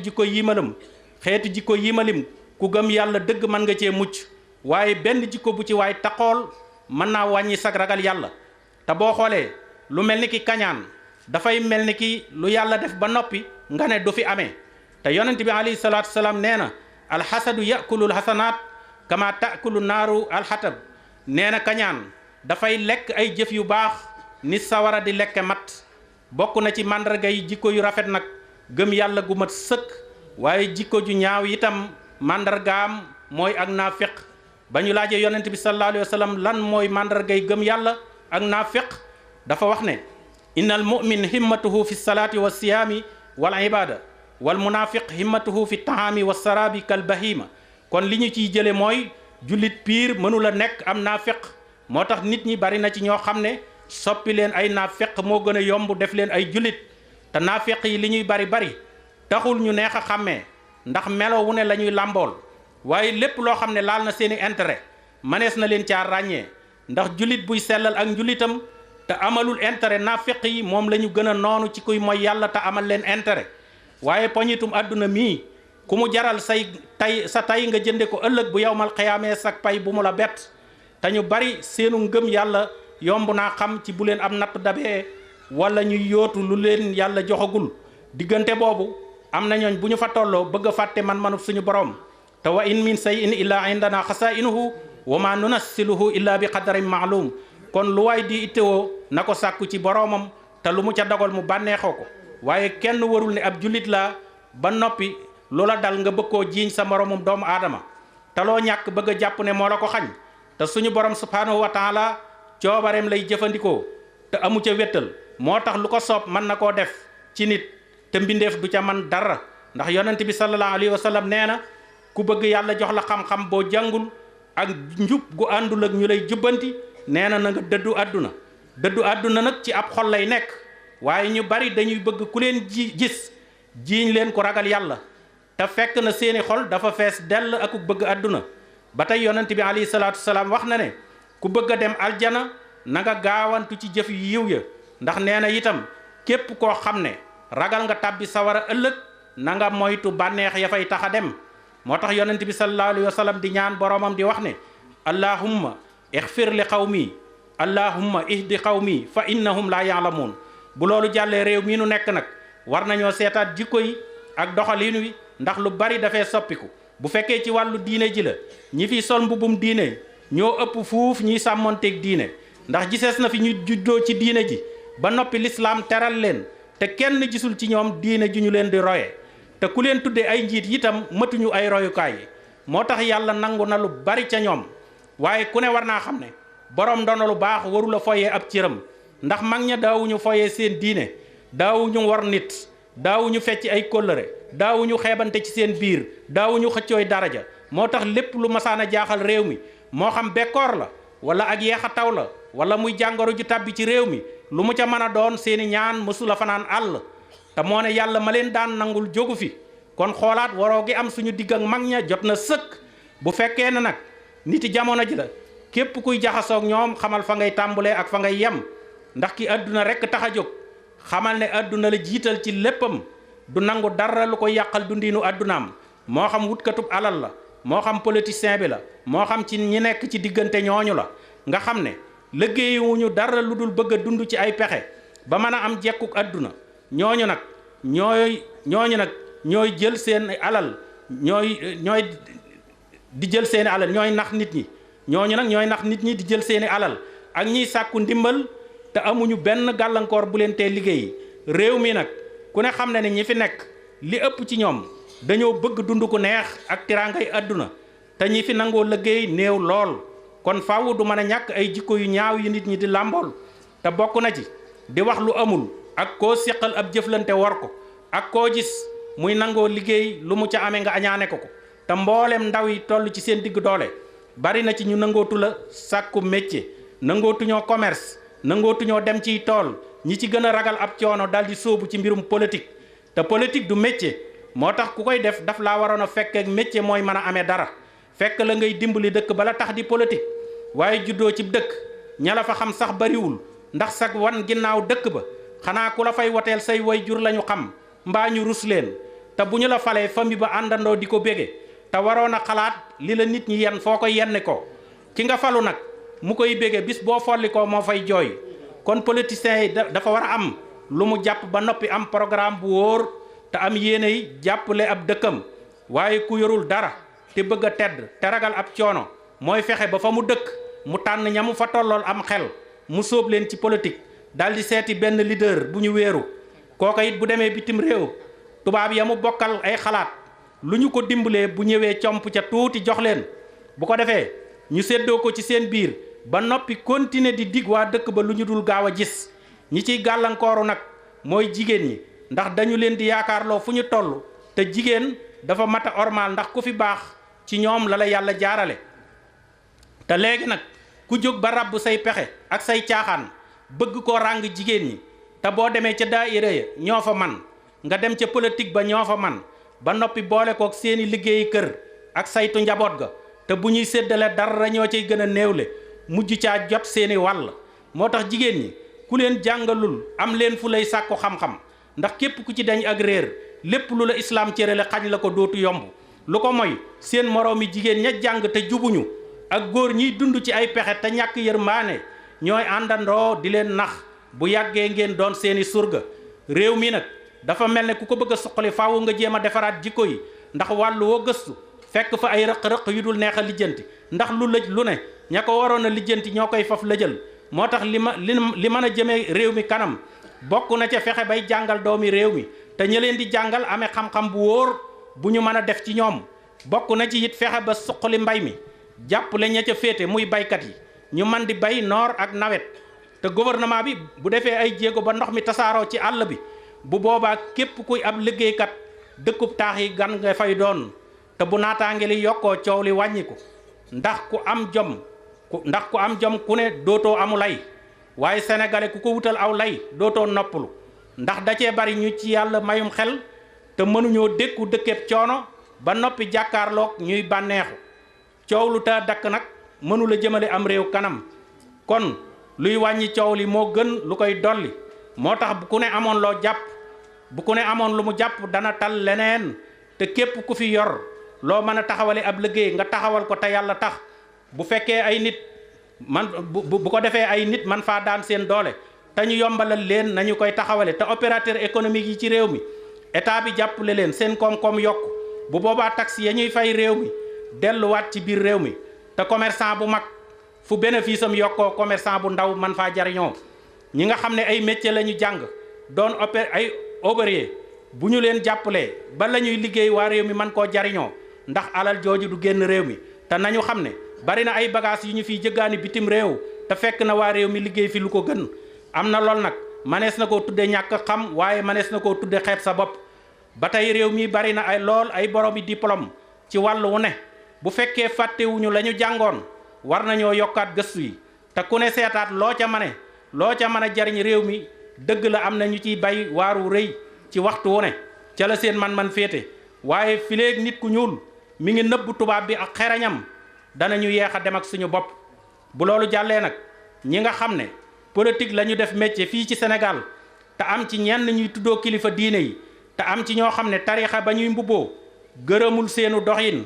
jikko yimalim ku gëm yàlla dëgg mën nga cee mucc waaye benn jikko bu ci waay taxool mën naa wàññi sag ragal yàlla te boo xoolee lu mel ni ki kañaan dafay mel ni ki lu yàlla def ba noppi nga ne du fi amee te yonent bi alayhi salaatu wasalaam nee na alxasadu yakulul xasanaat kama taakulu naaru alxatab nee na kañaan dafay lekk ay jëf yu baax ni sawara di lekke mat bokk na ci màndarga yi jikko yu rafet nag gëm yàlla gu mat sëkk waaye jikko ju ñaaw itam màndargaam mooy ak naafiq ba ñu laajee yonent bi sallallahu alayhi wa sallam lan mooy màndargay gëm yàlla ak naafiq dafa wax ne innal mu'min himmatuhu fi salaati wa siyaami wal ibada wal munaafiq himmatuhu fi tahaami wa saraabi kal bahima kon li ñu ciy jële mooy jullit piir mënula nekk am naafiq moo tax nit ñi bari na ci ñoo xam ne soppi leen ay naafiq moo gën a yomb def leen ay jullit te naafiq yi li ñuy bari taxul ñu neex a xàmmee ndax melo wu ne la ñuy làmbool waaye lépp loo xam ne laal na seeni intérêt manees na leen caa ràññee ndax jullit buy sellal ak njullitam te amalul intérêt naafiq yi moom la ñu gën a noonu ci kuy mooy yàlla te amal leen intérêt waaye poñitum àdduna mii ku mu jaral sa tay nga jënde ko ëllëg bu yowmal xiyaamee sak pay bu mu la bett te ñu bari seenu ngëm yàlla yomb naa xam ci bu leen am natt dabee wala ñuy yootu lu leen yàlla joxagul diggante boobu am na ñooñ bu ñu fa tolloo bëgg a fàtte man-manub suñu borom te wa in min shay'in illa indana xasainuhu wa ma nunassiluhu illa bi qadarin ma'lum kon lu waay di ittewoo na ko sàkku ci boroomam te lu mu ca dogal mu bànneexoo ko waaye kenn warul ne ab jullit la ba noppi loola dal nga bëgg koo jiiñ sa moroomum doomu aadama te loo ñàkk bëgg a jàpp ne moo la ko xañ te suñu borom subhanahu wa taala coobareem lay jëfandikoo te amu ca wéttal moo tax lu ko soob mën na koo def ci nit te mbindeef du ca man dara ndax yonent bi sallallahu alayhi wa sallam nee na ku bëgg yàlla jox la xam-xam boo jàngul ak njub gu àndul ak ñu lay jubbanti nee na nga dëddu àdduna nag ci ab xol lay nekk waaye ñu bari dañuy bëgg ku leen gis jiiñ leen ku ragal yàlla te fekk na seeni xol dafa fees dell ak ku bëgg àdduna ba tey yonent bi alayhi salaatu wasalaam wax na ne ku bëgg a dem aljana na nga gaawantu ci jëf yu yiw ya ndax nee na itam képp koo xam ne ragal nga tàbbi sawara ëllëg na nga moytu bànneex ya fay tax a dem moo tax yonent bi sallallahu alayhi wa sallam di ñaan boroomam di wax ne allahumma ixfir li qawmi allahumma ihdi qawmi fa innahum la ya'lamun bu loolu jàllee réew mii nu nekk nag war nañoo seetaat jikko yi ak doxalin wi ndax lu bari dafay soppiku. bu fekkee ci wàllu diine ji la ñi fi sol mbubum diine ñoo ëpp fuuf ñiy sàmmonteeg diine ndax gisees na fi ñu juddoo ci diine ji ba noppi lislaam teral leen te kenn gisul ci ñoom diine ju ñu leen di roye te ku leen tuddee ay njiit itam matuñu ay royukaay yi moo tax yàlla nangu na lu bari ca ñoom waaye ku ne war naa xam ne borom ndono lu baax warula foyee ab cëram ndax mag ña daawuñu foyee seen diine daawuñu war nit daawuñu fecc ay kóllëre daawuñu xeebante ci seen biir daawuñu xëccooy daraja moo tax lépp lu masaan a jaaxal réew mi moo xam bekkoor la wala ak yeex a taw la wala muy jàngoro ju tàbbi ci réew mi lu mu ca mën a doon seeni ñaan mësula fanaan àll te moo ne yàlla ma leen daan nangul jógu fi kon xoolaat waroo gi am suñu digg ak mag ña jot na sëkk bu fekkee ne nag niti jamono ji la képp kuy jaxasoog ñoom xamal fa ngay tàmbulee ak fa ngay yem ndax ki àdduna rekk tax a jóg xamal ne àdduna la jiital ci léppam du nangu dara lu ko yàqal dundiinu àddunaam moo xam wutkatub alal la moo xam politicien bi la moo xam ci ñi nekk ci diggante ñooñu la nga xam ne liggéeyuñu dara lu dul bëgg a dund ci ay pexe ba mën a am jekkuk àdduna ñooñu nag ñooy jël seen alal ñooy di jël seeni alal ñooy nax nit ñi ñooñu nag ñooy nax nit ñi di jël seeni alal ak ñiy sàkku ndimbal te amuñu benn gàllankoor bu leen tee liggéey réew mi nag ku ne xam ne ne ñi fi nekk li ëpp ci ñoom dañoo bëgg dund ku neex ak tiraangay àdduna te ñi fi nangoo liggéey néew lool kon faaw du mën a ñàkk ay jikko yu ñaaw yu nit ñi di làmbool te bokk na ci di wax lu amul ak koo séqal ab jëflante war ko ak koo gis muy nangoo liggéey lu mu ca amee nga añaane ko te mboolem ndaw yi toll ci seen digg doole bari na ci ñu nangootu la sàkku métier nangootuñoo commerce nangootuñoo dem ciy tool ñi ci gën a ragal ab coono daal di sóobu ci mbirum politique te politique du métier moo tax ku koy def daf laa waroon a fekk ak métier mooy mën a amee dara fekk la ngay dimbali dëkk bala tax di politique waaye juddoo ci dëkk ña la fa xam sax bariwul ndax sax wan ginnaaw dëkk ba xanaa ku la fay woteel say way jur lañu xam mbaa ñu rus leen te bu ñu la falee famille ba àndandoo di ko bége te waroon a xalaat li la nit ñi yenn foo ko yenni ko ki nga falu nag mu koy bége bis boo folli ko moo fay jooy kon politiciens yi dafa war a am lu mu jàpp ba noppi am programme bu wóor te am yéene yi jàppale ab dëkkam waaye ku yorul dara te bëgg a tedd te ragal ab coono mooy fexe ba fa mu dëkk mu tànn ñamu fa tollool am xel mu sóob leen ci politique daal di seeti benn leader bu ñu wéeru kooka it bu demee bitim réew tubaab ya mu bokkal ay xalaat lu ñu ko dimbalee bu ñëwee comp ca tuuti jox leen bu ko defee ñu séddoo ko ci seen biir ba noppi continuer di dig waa dëkk ba lu ñu dul gaaw a gis ñi ciy gàllankooru nag mooy jigéen ñi ndax dañu leen di yaakaarloo fu ñu toll te jigéen dafa mat a ormal ndax ku fi baax ci ñoom la la yàlla jaarale te léegi nag ku jóg ba rabb say pexe ak say caaxaan bëgg koo ràng jigéen ñi te boo demee ca daayira ya ñoo fa man nga dem ca politique ba ñoo fa man ba noppi boole kook seeni liggéeyi kër ak saytu njaboot ga te bu ñuy séddale dara ñoo cay gën a néewle mujj caa jot seeni wàll moo tax jigéen ñi ku leen jàngalul am leen fu lay sàkku xam-xam ndax képp ku ci dañ ak réer lépp lu la islaam cërale xañ la ko dootu yomb lu ko mooy seen moroomi jigéen ña jàng te jubuñu ak góor ñiy dund ci ay pexe te ñàkk yërmaane ñooy àndandoo di leen nax bu yàggee ngeen doon seeni surga réew mi nag dafa mel ne ku ko bëgg a suqali faaw nga jéem a defaraat jikko yi ndax wàllu woo gëstu fekk fa ay rëq-rëq yu dul neex a lijjanti ndax lu lëj lu ne ña ko waroon a lijjanti ñoo koy faf lëjal moo tax li mën a jëmee réew mi kanam bokk na ca fexe bay jàngal doomi réew mi te ña leen di jàngal amee xam-xam bu wóor bu ñu mën a def ci ñoom bokk na ci it fexe ba suqali mbay mi jàppale ña ca féete muy baykat yi ñu man di bay noor ak nawet te gouvernement bi bu defee ay jéego ba ndox mi tasaaroo ci àll bi bu boobaa képp kuy ab liggéeykat dëkkub taax yi gan nga fay doon te bu naataange li yokkoo coow li wàññiku ndax ku am jom ku ne dootoo amu lay waaye sénégalais ku ko wutal aw lay dootoo noppalu ndax da cee bari ñu ci yàlla mayum xel te mënuñoo dékku dëkkeeb coono ba noppi jàkkaarloog ñuy bànneexu coow lu ta dakk nag mënula jëmale am réew kanam kon luy wàññi coow li moo gën lu koy dolli moo tax bu ku ne amoon loo jàpp bu ku ne amoon lu mu jàpp dana tal leneen te képp ku fi yor loo mën a taxawale ab liggéey nga taxawal ko te yàlla tax bu fekkee ay nit man bu ko defee ay nit man faa daan seen doole te te ñu yombalal leen nañu koy taxawale te opérateur économique yi ci réew mi état bi jàppale leen seen koom-koom yokk bu boobaa taxe ya ñuy fay réew mi delluwaat ci biir réew mi te commerçant bu mag fu bénéfice am yokkoo commerçant bu ndaw man faa jariñoo ñi nga xam ne ay métier la ñu jàng doon ay ouvrier bu ñu leen jàppalee ba la ñuy liggéey waa réew mi man koo jariñoo ndax alal jooju du génn réew mi te nañu xam ne bari na ay bagages yu ñu fiy jëggaani bitim réew te fekk na waa réew mi liggéey fi lu ko gën am na lool nag manees na koo tudde ñàkk xam waaye manees na koo tudde xeeb sa bopp ba tey réew mi bari na ay lool ay boromi diplôme ci wàllu wu ne bu fekkee fàttewuñu la ñu jàngoon war nañoo yokkaat gëstu yi te ku ne seetaat loo ca mën a jariñ réew mi dëgg la am na ñu ciy bay waaru rëy ci waxtu wu ne ca la seen man féete waaye fileeg nit ku ñuul mi ngi nëbb tubaab bi ak xerañam danañu yeex a dem ak suñu bopp bu loolu jàllee nag ñi nga xam ne politique la ñu def métier fii ci Sénégal te am ci ñenn ñuy tuddoo kilifa diine yi te am ci ñoo xam ne tarixa ba ñuy mbubboo gërëmul seenu doxin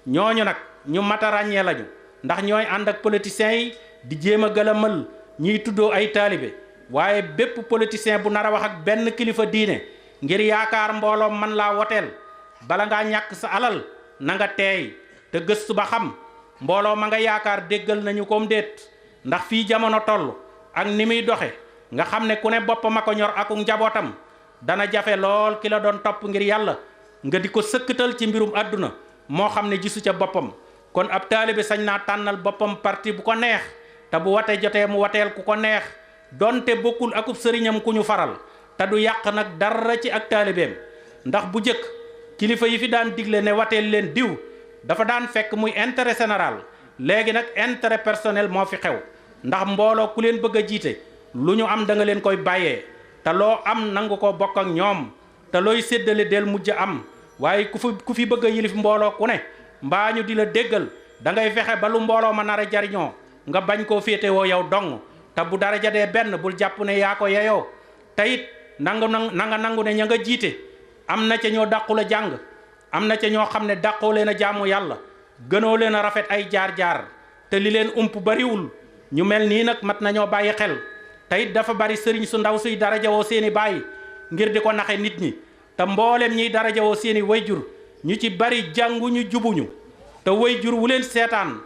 ñooñu nag ñu mat a ràññee lañu ndax ñooy ànd ak politiciens yi di jéem a gëlëmal ñiy tuddoo ay taalibe waaye bépp politicien bu nar a wax ak benn kilifa diine ngir yaakaar mbooloom man laa woteel bala ngaa ñàkk sa alal na nga teey te gëstu ba xam mbooloo ma nga yaakaar déggal nañu koom déet ndax fii jamono toll ak ni muy doxe nga xam ne ku ne boppam a ko ñor ak njabootam dana jafe lool ki la doon topp ngir yàlla nga di ko sëkkatal ci mbirum àdduna moo xam ne gisu ca boppam kon ab taalibe sañ naa tànnal boppam parti bu ko neex te bu wate jotee mu wateel ku ko neex donte bokkul akub sëriñam ku ñu faral te du yàq nag dara ci ak taalibeem ndax bu jëkk kilifa yi fi daan digle ne wateel leen diw dafa daan fekk muy intérêt général léegi nag intérêt personnel moo fi xew ndax mbooloo ku leen bëgg a jiite lu ñu am da nga leen koy bàyyee te loo am nangu ko bokk ak ñoom te looy séddale del mujj am waaye ku fi bëgg a yilif mbooloo ku ne mbaa ñu di la déggal da ngay fexe ba lu mbooloo ma nar a jariñoo nga bañ koo féetewoo yow dong te bu dara jadee benn bul jàpp ne yaa ko yeyoo te it nangu ne ña nga jiite am na ca ñoo dàqu la jàng am na ca ñoo xam ne dàqoo leen a jaamu yàlla gënoo leen a rafet ay jaar-jaar te li leen ump bariwul ñu mel nii nag mat nañoo bàyyi xel te it dafa bari sëriñ su ndaw suy darajawoo seeni baay ngir di ko naxe nit ñi te mboolem ñiy darajawoo seeni wayjur ñu ci bari jànguñu jubuñu te wayjur wu leen seetaan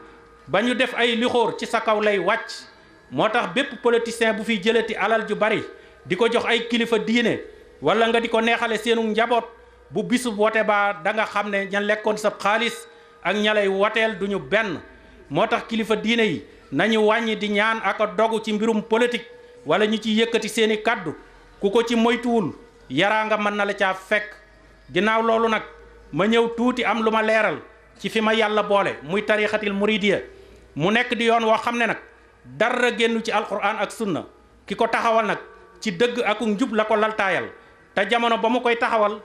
ba ñu def ay lixóor ci sa kaw lay wàcc moo tax bépp politicien bu fiy jëlati alal ju bari di ko jox ay kilifa diine wala nga di ko neexale seenu njaboot bu bisu wote baa da nga xam ne ña lekkoon sa xaalis ak ña lay woteel duñu benn moo tax kilifa diine yi nañu wàññi di ñaan ak a dogu ci mbirum politique wala ñu ci yëkkati seeni kàddu ku ko ci moytuwul yaraa nga mën na la caa fekk ginnaaw loolu nag ma ñëw tuuti am lu ma leeral ci fi ma yàlla boole muy tarixatil muridiya mu nekk di yoon woo xam ne nag dara génnu ci alquran ak sunna ki ko taxawal nag ci dëgg ak njub la ko laltaayal te jamono ba mu koy taxawal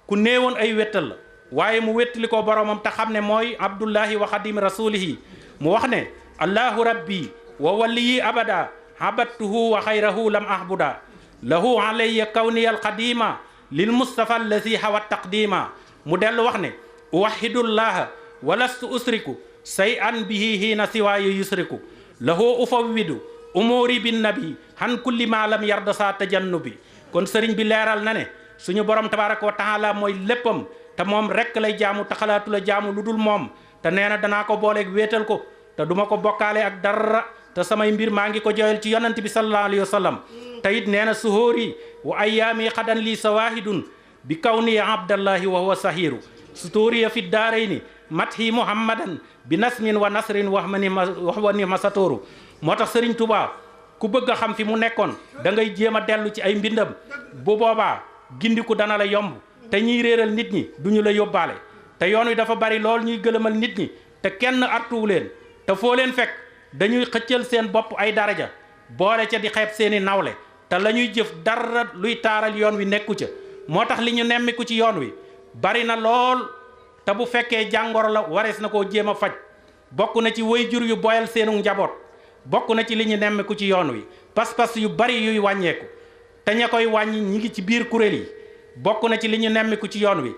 ku néewoon ay wéttal la waaye mu wéttali ko boromam te xam ne mooy abdullahi wa xadimi rasulihi mu wax ne allahu rabbi wa waliyi abada habattuhu wa xayrahu lam ahbuda lahu alayya kawniya alqadima lil mustafa allazi hawa taqdima mu dellu wax ne uwahidullaha wa lastu usriku say an bihi hiina siwaayu yusriku lahu ufawwidu umuri bin nabi han kulli ma lam yarda sa tajannubi kon sëriñ bi leeral na ne suñu borom tabaraka wa taala mooy léppam te moom rekk lay jaamu te xalaatu la jaamu lu dul moom te nee na danaa ko booleeg wéetal ko te duma ko bokkaale ak dara te samay mbir maa ngi ko joyal ci yonent bi sallallahu alayhi wa sallam te it nee na suhóori wa ayyaami xadan lii sawaahidun bi kawni abdallahi wa huwa sahiru sutóoriya fi daarayni mathi muhammadan bi nasmin wa nasrin wax wa ni ma satooru moo tax sëriñ Tuubaa ku bëgg a xam fi mu nekkoon da ngay jéem a dellu ci ay mbindam bu boobaa gindiku dana la yomb te ñiy réeral nit ñi duñu la yóbbaale te yoon wi dafa bari lool ñuy gëlëmal nit ñi te kenn artuwu leen te foo leen fekk dañuy xëccal seen bopp ay daraja boole ca di xeeb seeni nawle te la ñuy jëf dara luy taaral yoon wi nekku ca moo tax li ñu nemmiku ci yoon wi bari na lool te bu fekkee jàngoro la warees na koo jéem a faj bokk na ci waajur yu boyal seenu njaboot bokk na ci li ñu nemmiku ci yoon wi pas-pas yu bari yuy wàññeeku te ña koy wàññi ñi ngi ci biir kuréel yi bokk na ci li ñu nemmiku ci yoon wi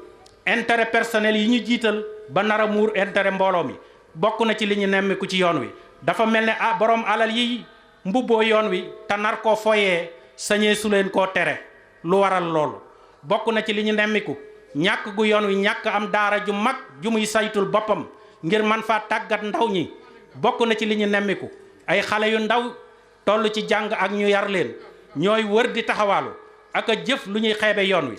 intérêt personnel yi ñu jiital ba nar a muur intérêt mbooloo mi bokk na ci li ñu nemmiku ci yoon wi dafa mel ne borom alal yi mbubboo yoon wi te nar koo foyee sañee su leen koo tere. lu waral loolu bokk na ci li ñu nemmiku ñàkk gu yoon wi ñàkk am daara ju mag ju muy saytul boppam ngir man faa tàggat ndaw ñi. bokk na ci li ñu nemmiku ay xale yu ndaw toll ci jàng ak ñu yar leen ñooy wër di taxawaalu ak a jëf lu ñuy xeebe yoon wi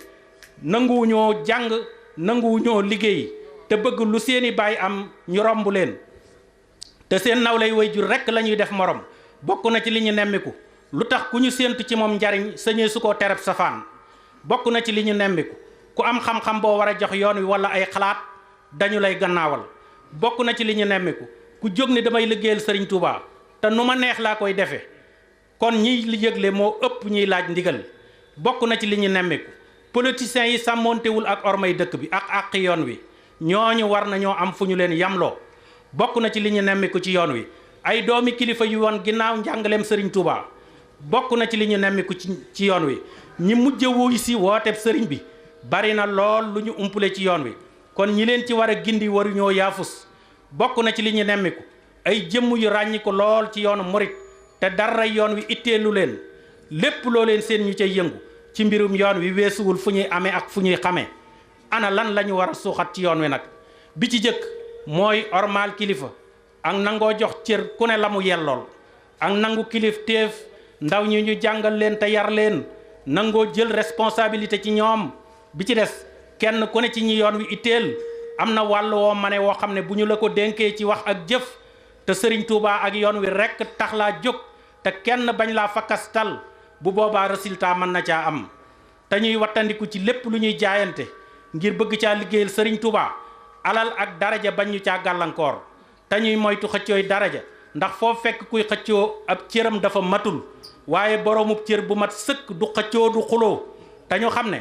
nanguwuñoo jàng nanguwuñoo liggéey te bëgg lu seeni baay am ñu romb leen te seen naw lay way jur rekk la ñuy def morom. bokk na ci li ñu nemmiku lu tax ku ñu séentu ci moom njariñ sañee su koo tereb safaan. bokk na ci li ñu nemmiku ku am xam-xam boo war a jox yoon wi wala ay xalaat dañu lay gannaawal. bokk na ci li ñu nemmiku ku jóg ni damay liggéeyal Sëriñ Tuubaa te nu ma neex laa koy defee kon ñiy li yëgle moo ëpp ñiy laaj ndigal. bokk na ci li ñu nemmiku politiciens yi sàmmoontewul ak ormay dëkk bi ak àqi yoon wi ñooñu war nañoo am fu ñu leen yamloo. bokk na ci li ñu nemmiku ci yoon wi ay doomi kilifa yu woon ginnaaw njàngaleem Sëriñ Tuubaa. bokk na ci li ñu nemmiku ci yoon wi ñi mujj wuy si wooteb sëriñ bi bari na lool lu ñu umpule ci yoon wi kon ñi leen ci war a gindi waruñoo yaafus. bokk na ci li ñu nemmiku ay jëmm yu ràññiku lool ci yoonu murit te dara yoon wi itteelu leen lépp loo leen seen ñu cay yëngu ci mbirum yoon wi weesuwul fu ñuy amee ak fu ñuy xamee. ana lan la ñu war a suuxat ci yoon wi nag bi ci jëkk mooy ormaal kilifa ak nangoo jox cër ku ne la mu yellool ak nangu kilif téef ndaw ñi ñu jàngal leen te yar leen nangoo jël responsabilité ci ñoom. bi ci des kenn ku ne ci ñi yoon wi itteel am na wàll woo mane woo xam ne bu ñu la ko dénkee ci wax ak jëf te Sëriñ Tuubaa ak yoon wi rekk tax laa jóg te kenn bañ laa fakkastal bu boobaa résultat mën na caa am. te ñuy wattandiku ci lépp lu ñuy jaayante ngir bëgg caa liggéeyal Sëriñ Tuubaa alal ak daraja bañ ñu caa gàllankoor te ñuy moytu xëccooy daraja ndax foo fekk kuy xëccoo ab cëram dafa matul waaye boroomub cër bu mat sëkk du xëccoo du xuloo te ñu xam ne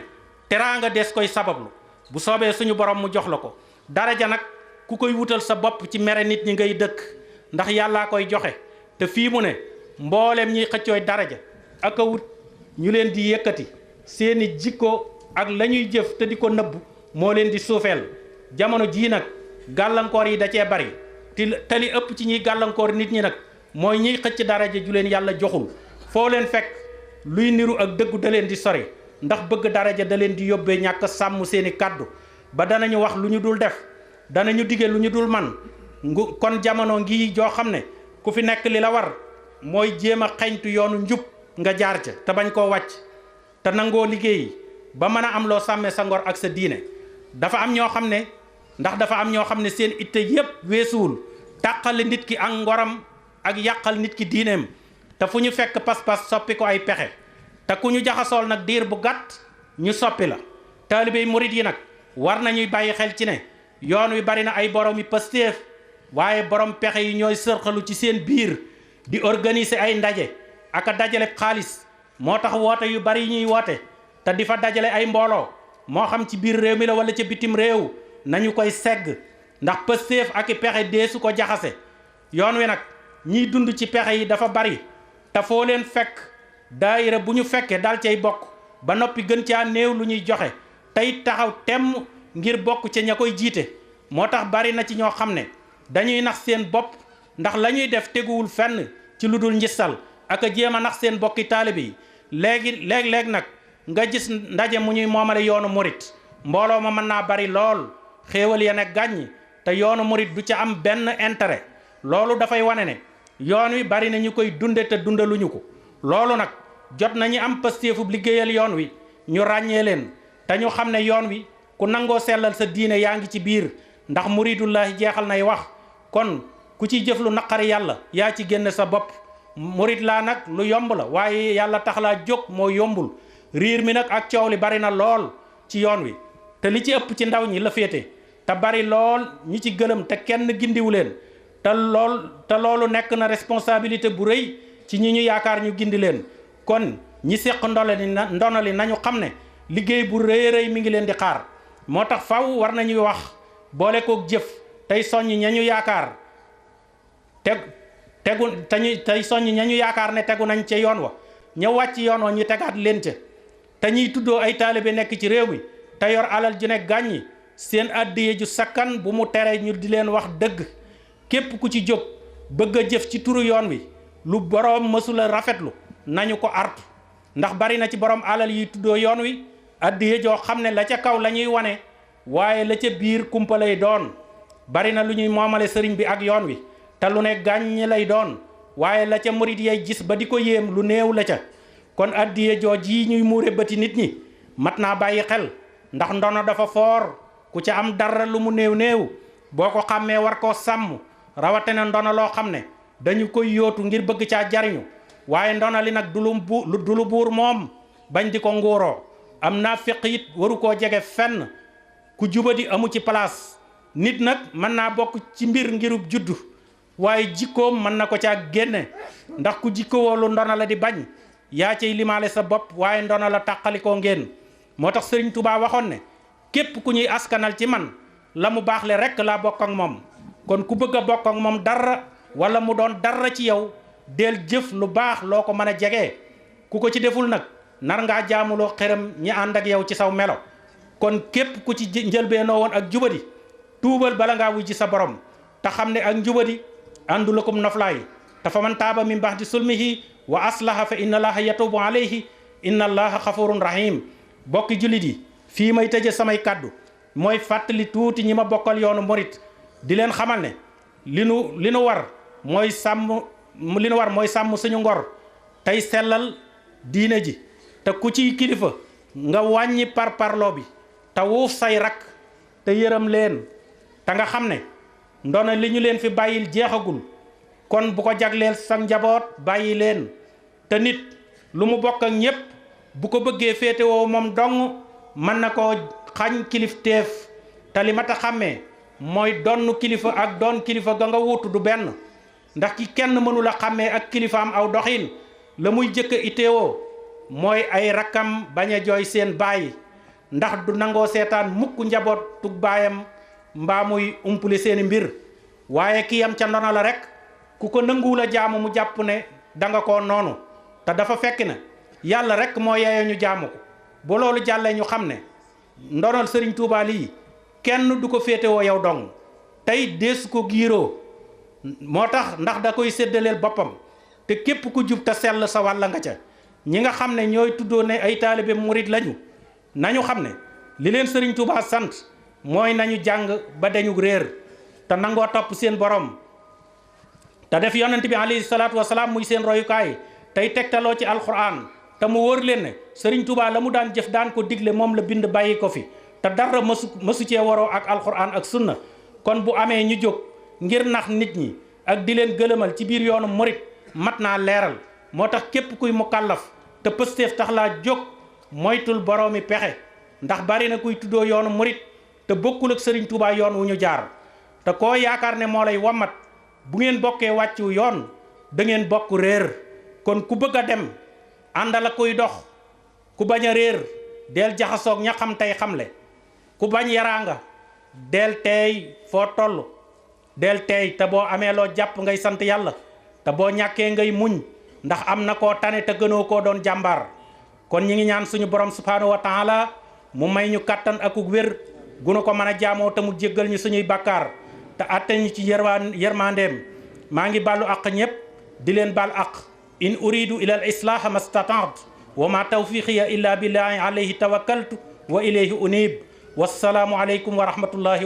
teraanga des koy sabablu bu soobee suñu borom mu jox la ko. daraja nag ku koy wutal sa bopp ci mere nit ñi ngay dëkk ndax yàllaa koy joxe te fii mu ne mbooleem ñiy xëccooy daraja ak a wut ñu leen di yëkkati seeni jikko ak la ñuy jëf te di ko nëbb moo leen di suufeel. jamono jii nag gàllankoor yi da cee bari te li ëpp ci ñiy gàllankoor nit ñi nag mooy ñiy xëcc daraja ju leen yàlla joxul. foo leen fekk luy niru ak dëggu da leen di sori ndax bëgg daraja da leen di yóbbee ñàkk sàmm seeni kàddu ba danañu wax lu ñu dul def danañu dige lu ñu dul man. kon jamono ngi joo xam ne ku fi nekk li la war mooy jéem a xeñtu yoonu njub nga jaar ca te bañ koo wàcc te nangoo liggéey ba mën a am loo sàmmee sa ngor ak sa diine. dafa am ñoo xam ne seen itte yépp weesuwul tàqale nit ki ak ngoram ak yàqal nit ki diineem te fu ñu fekk pas-pas soppi ko ay pexe te ku ñu jaxasool nag diir bu gàtt ñu soppi la. taalibey murit yi nag war nañuy bàyyi xel ci ne yoon wi bari na ay borom yi pastéef waaye borom pexe yi ñooy sërxalu ci seen biir di organiser ay ndaje ak a dajale xaalis moo tax woote yu bari ñuy woote te di fa dajale ay mbooloo moo xam ci biir réew mi la wala ca bitim réew nañu koy segg ndax pastéef ak i pexe deesu ko jaxase. yoon wi nag ñiy dund ci pexe yi dafa bari te foo leen fekk daayira bu ñu fekkee dal cay bokk ba noppi gën caa néew lu ñuy joxe tey taxaw temm ngir bokk ca ña koy jiite. moo tax bari na ci ñoo xam ne dañuy nax seen bopp ndax la ñuy def teguwul fenn ci lu dul njistal ak a jéem a nax seen bokki taalibe yi. léeg-léeg nag nga gis ndaje mu ñuy moomale yoonu murit mbooloo ma mën naa bari lool xéewal ya ne gàññ te yoonu murit du ca am benn intérêt. loolu dafay wane ne yoon wi bari na ñu koy dunde te dundaluñu ko. loolu nag jot nañu am pastéefub liggéeyal yoon wi ñu ràññee leen te ñu xam ne yoon wi ku nangoo sellal sa diine yaa ngi ci biir ndax muridullahi jeexal nay wax kon ku ci jëf lu naqari yàlla yaa ci génne sa bopp. murid laa nag lu yomb la waaye yàlla tax laa jóg moo yombul. riir mi nag ak coow li bari na lool ci yoon wi te li ci ëpp ci ndaw ñi la féete te bari lool ñi ci gëlëm te kenn gindiwu leen te loolu nekk na responsabilité bu rëy ci ñi ñu yaakaar ñu gindi leen. kon ñi séq ndono li nañu xam ne liggéey bu rëy rëy mi ngi leen di xaar. moo tax faw war nañuy wax boole kook jëf tey soññ ña ñu yaakaar tey soññ ña ñu yaakaar ne tegu nañ ca yoon wa ña wàcc yoon wa ñu tegaat leen ca te ñuy tuddoo ay taalibe nekk ci réew mi te yor alal ju ne gàññi seen addiye ju sakkan bu mu tere ñu di leen wax dëgg. képp ku ci jóg bëgg a jëf ci turu yoon wi lu boroom mësula rafetlu nañu ko artu ndax bari na ci borom alal yi tuddoo yoon wi addiye joo xam ne la ca kaw la ñuy wane waaye la ca biir kumpa lay doon. bari na lu ñuy moomale sëriñ bi ak yoon wi te lu ne gàññi lay doon waaye la ca murit yay gis ba di ko yéem lu néew la ca. kon addiye joo ji ñuy muure bëti nit ñi mat naa bàyyi xel ndax ndono dafa foor ku ca am dara lu mu néew néew boo ko xàmmee war koo sàmm rawatina ndono loo xam ne dañu koy yóotu ngir bëgg caa jariñu waaye ndono li nag du lu buur moom bañ di ko nguuroo am naa fiq it waru koo jege fenn ku jubadi amu ci place. nit nag mën naa bokk ci mbir ngirub juddu waaye jikkoom mën na ko caa génne ndax ku jikkowoo lu ndono la di bañ yaa cay limaale sa bopp waaye ndono la tàqalikoo ngeen. moo tax Sëriñ Tuubaa waxoon ne képp ku ñuy askanal ci man la mu baax le rekk laa bokk ak moom. kon ku bëgg a bokk ak moom dara wala mu doon dara ci yow del jëf lu baax loo ko mën a jegee ku ko ci deful nag nar ngaa jaamuloo xëram ñi ànd ak yow ci saw melo. kon képp ku ci njëlbeenoo woon ak jubadi tuubal bala ngaa wuy ci sa borom te xam ne ak njubadi àndulakum noflaay te fa man taaba min ba'di sulmihi wa aslaha fa inna allaha yatubu alayhi inna allaha xafurun rahim. bokki jullit yi fii may tëje samay kàddu mooy fàttali tuuti ñi ma bokkal yoonu murit di leen xamal ne li nu war mooy sàmm suñu ngor tey sellal diine ji te ku ciy kilifa nga wàññi parparloo bi te wuuf say rakk te yërëm leen te nga xam ne ndono li ñu leen fi bàyyil jeexagul kon bu ko jagleel sa njaboot bàyyi leen te nit lu mu bokk ak ñépp bu ko bëggee féetewoo moom dong mën na koo xañ kilifteef te li mat a xàmmee mooy donn kilifa ak doon kilifa ga nga wuutu du benn ndax ki kenn mënu la xàmmee ak kilifaam aw doxin la muy jëkk a itteewoo mooy ay rakkam bañ a jooy seen baay ndax du nangoo seetaan mukk njaboot tug baayam mbaa muy umpule seeni mbir waaye ki yam ca ndono la rek ku ko nanguwul a jaamu mu jàpp ne danga ko noonu te dafa fekk na yàlla rek moo yeeyoo ñu jaamu ko bu loolu jàllee ñu xam ne ndonol Sëriñ Tuubaa lii kenn du ko féetewoo yow dong tey deesu ko giiroo moo tax ndax da koy séddaleel boppam te képp ku jub te sell sa wàlla nga ca ñi nga xam ne ñooy tuddoo ne ay taalibe murit lañu nañu xam ne li leen Sëriñ Tuubaa sant mooy nañu jàng ba dañu réer te nangoo topp seen borom te def yonent bi alayhi salaatu wasalaam muy seen royukaay tey tegtaloo ci alquran te mu wóor leen ne Sëriñ Tuubaa la mu daan jëf daan ko digle moom la bind bàyyi ko fi te dara mësu cee waroo ak alquran ak sunna kon bu amee ñu jóg ngir nax nit ñi ak di leen gëlëmal ci biir yoonu murit mat naa leeral moo tax képp kuy mukallaf te pësteef tax laa jóg moytul boroomi pexe ndax bari na kuy tuddoo yoonu murit te bokkul ak Sëriñ Tuubaa yoon wu ñu jaar te koo yaakaar ne moo lay wammat bu ngeen bokkee wàccu yoon da ngeen bokk réer kon ku bëgg a dem àndal ak kuy dox ku bañ a réer del jaxasoog ña xam tey xamle ku bañ yaraanga del teey foo toll del teey te boo amee loo jàpp ngay sant yàlla te boo ñàkkee ngay muñ ndax am na koo tane te gënoo koo doon jàmbaar kon ñi ngi ñaan suñu borom subhaanahu wa taala mu may ñu kàttan akuk wér gunu ko mën a jaamoo te mu jéggal ñu suñuy bàkkaar te atte ñu ci yërmandeem maa ngi bàllu àq ñépp di leen baal àq in uridu ila al islaha ma stataat wa ma tawfiqiya illa billahi alayhi tawakkaltu wa ilayhi unib wassalaamu aleykum wa rahmatullahi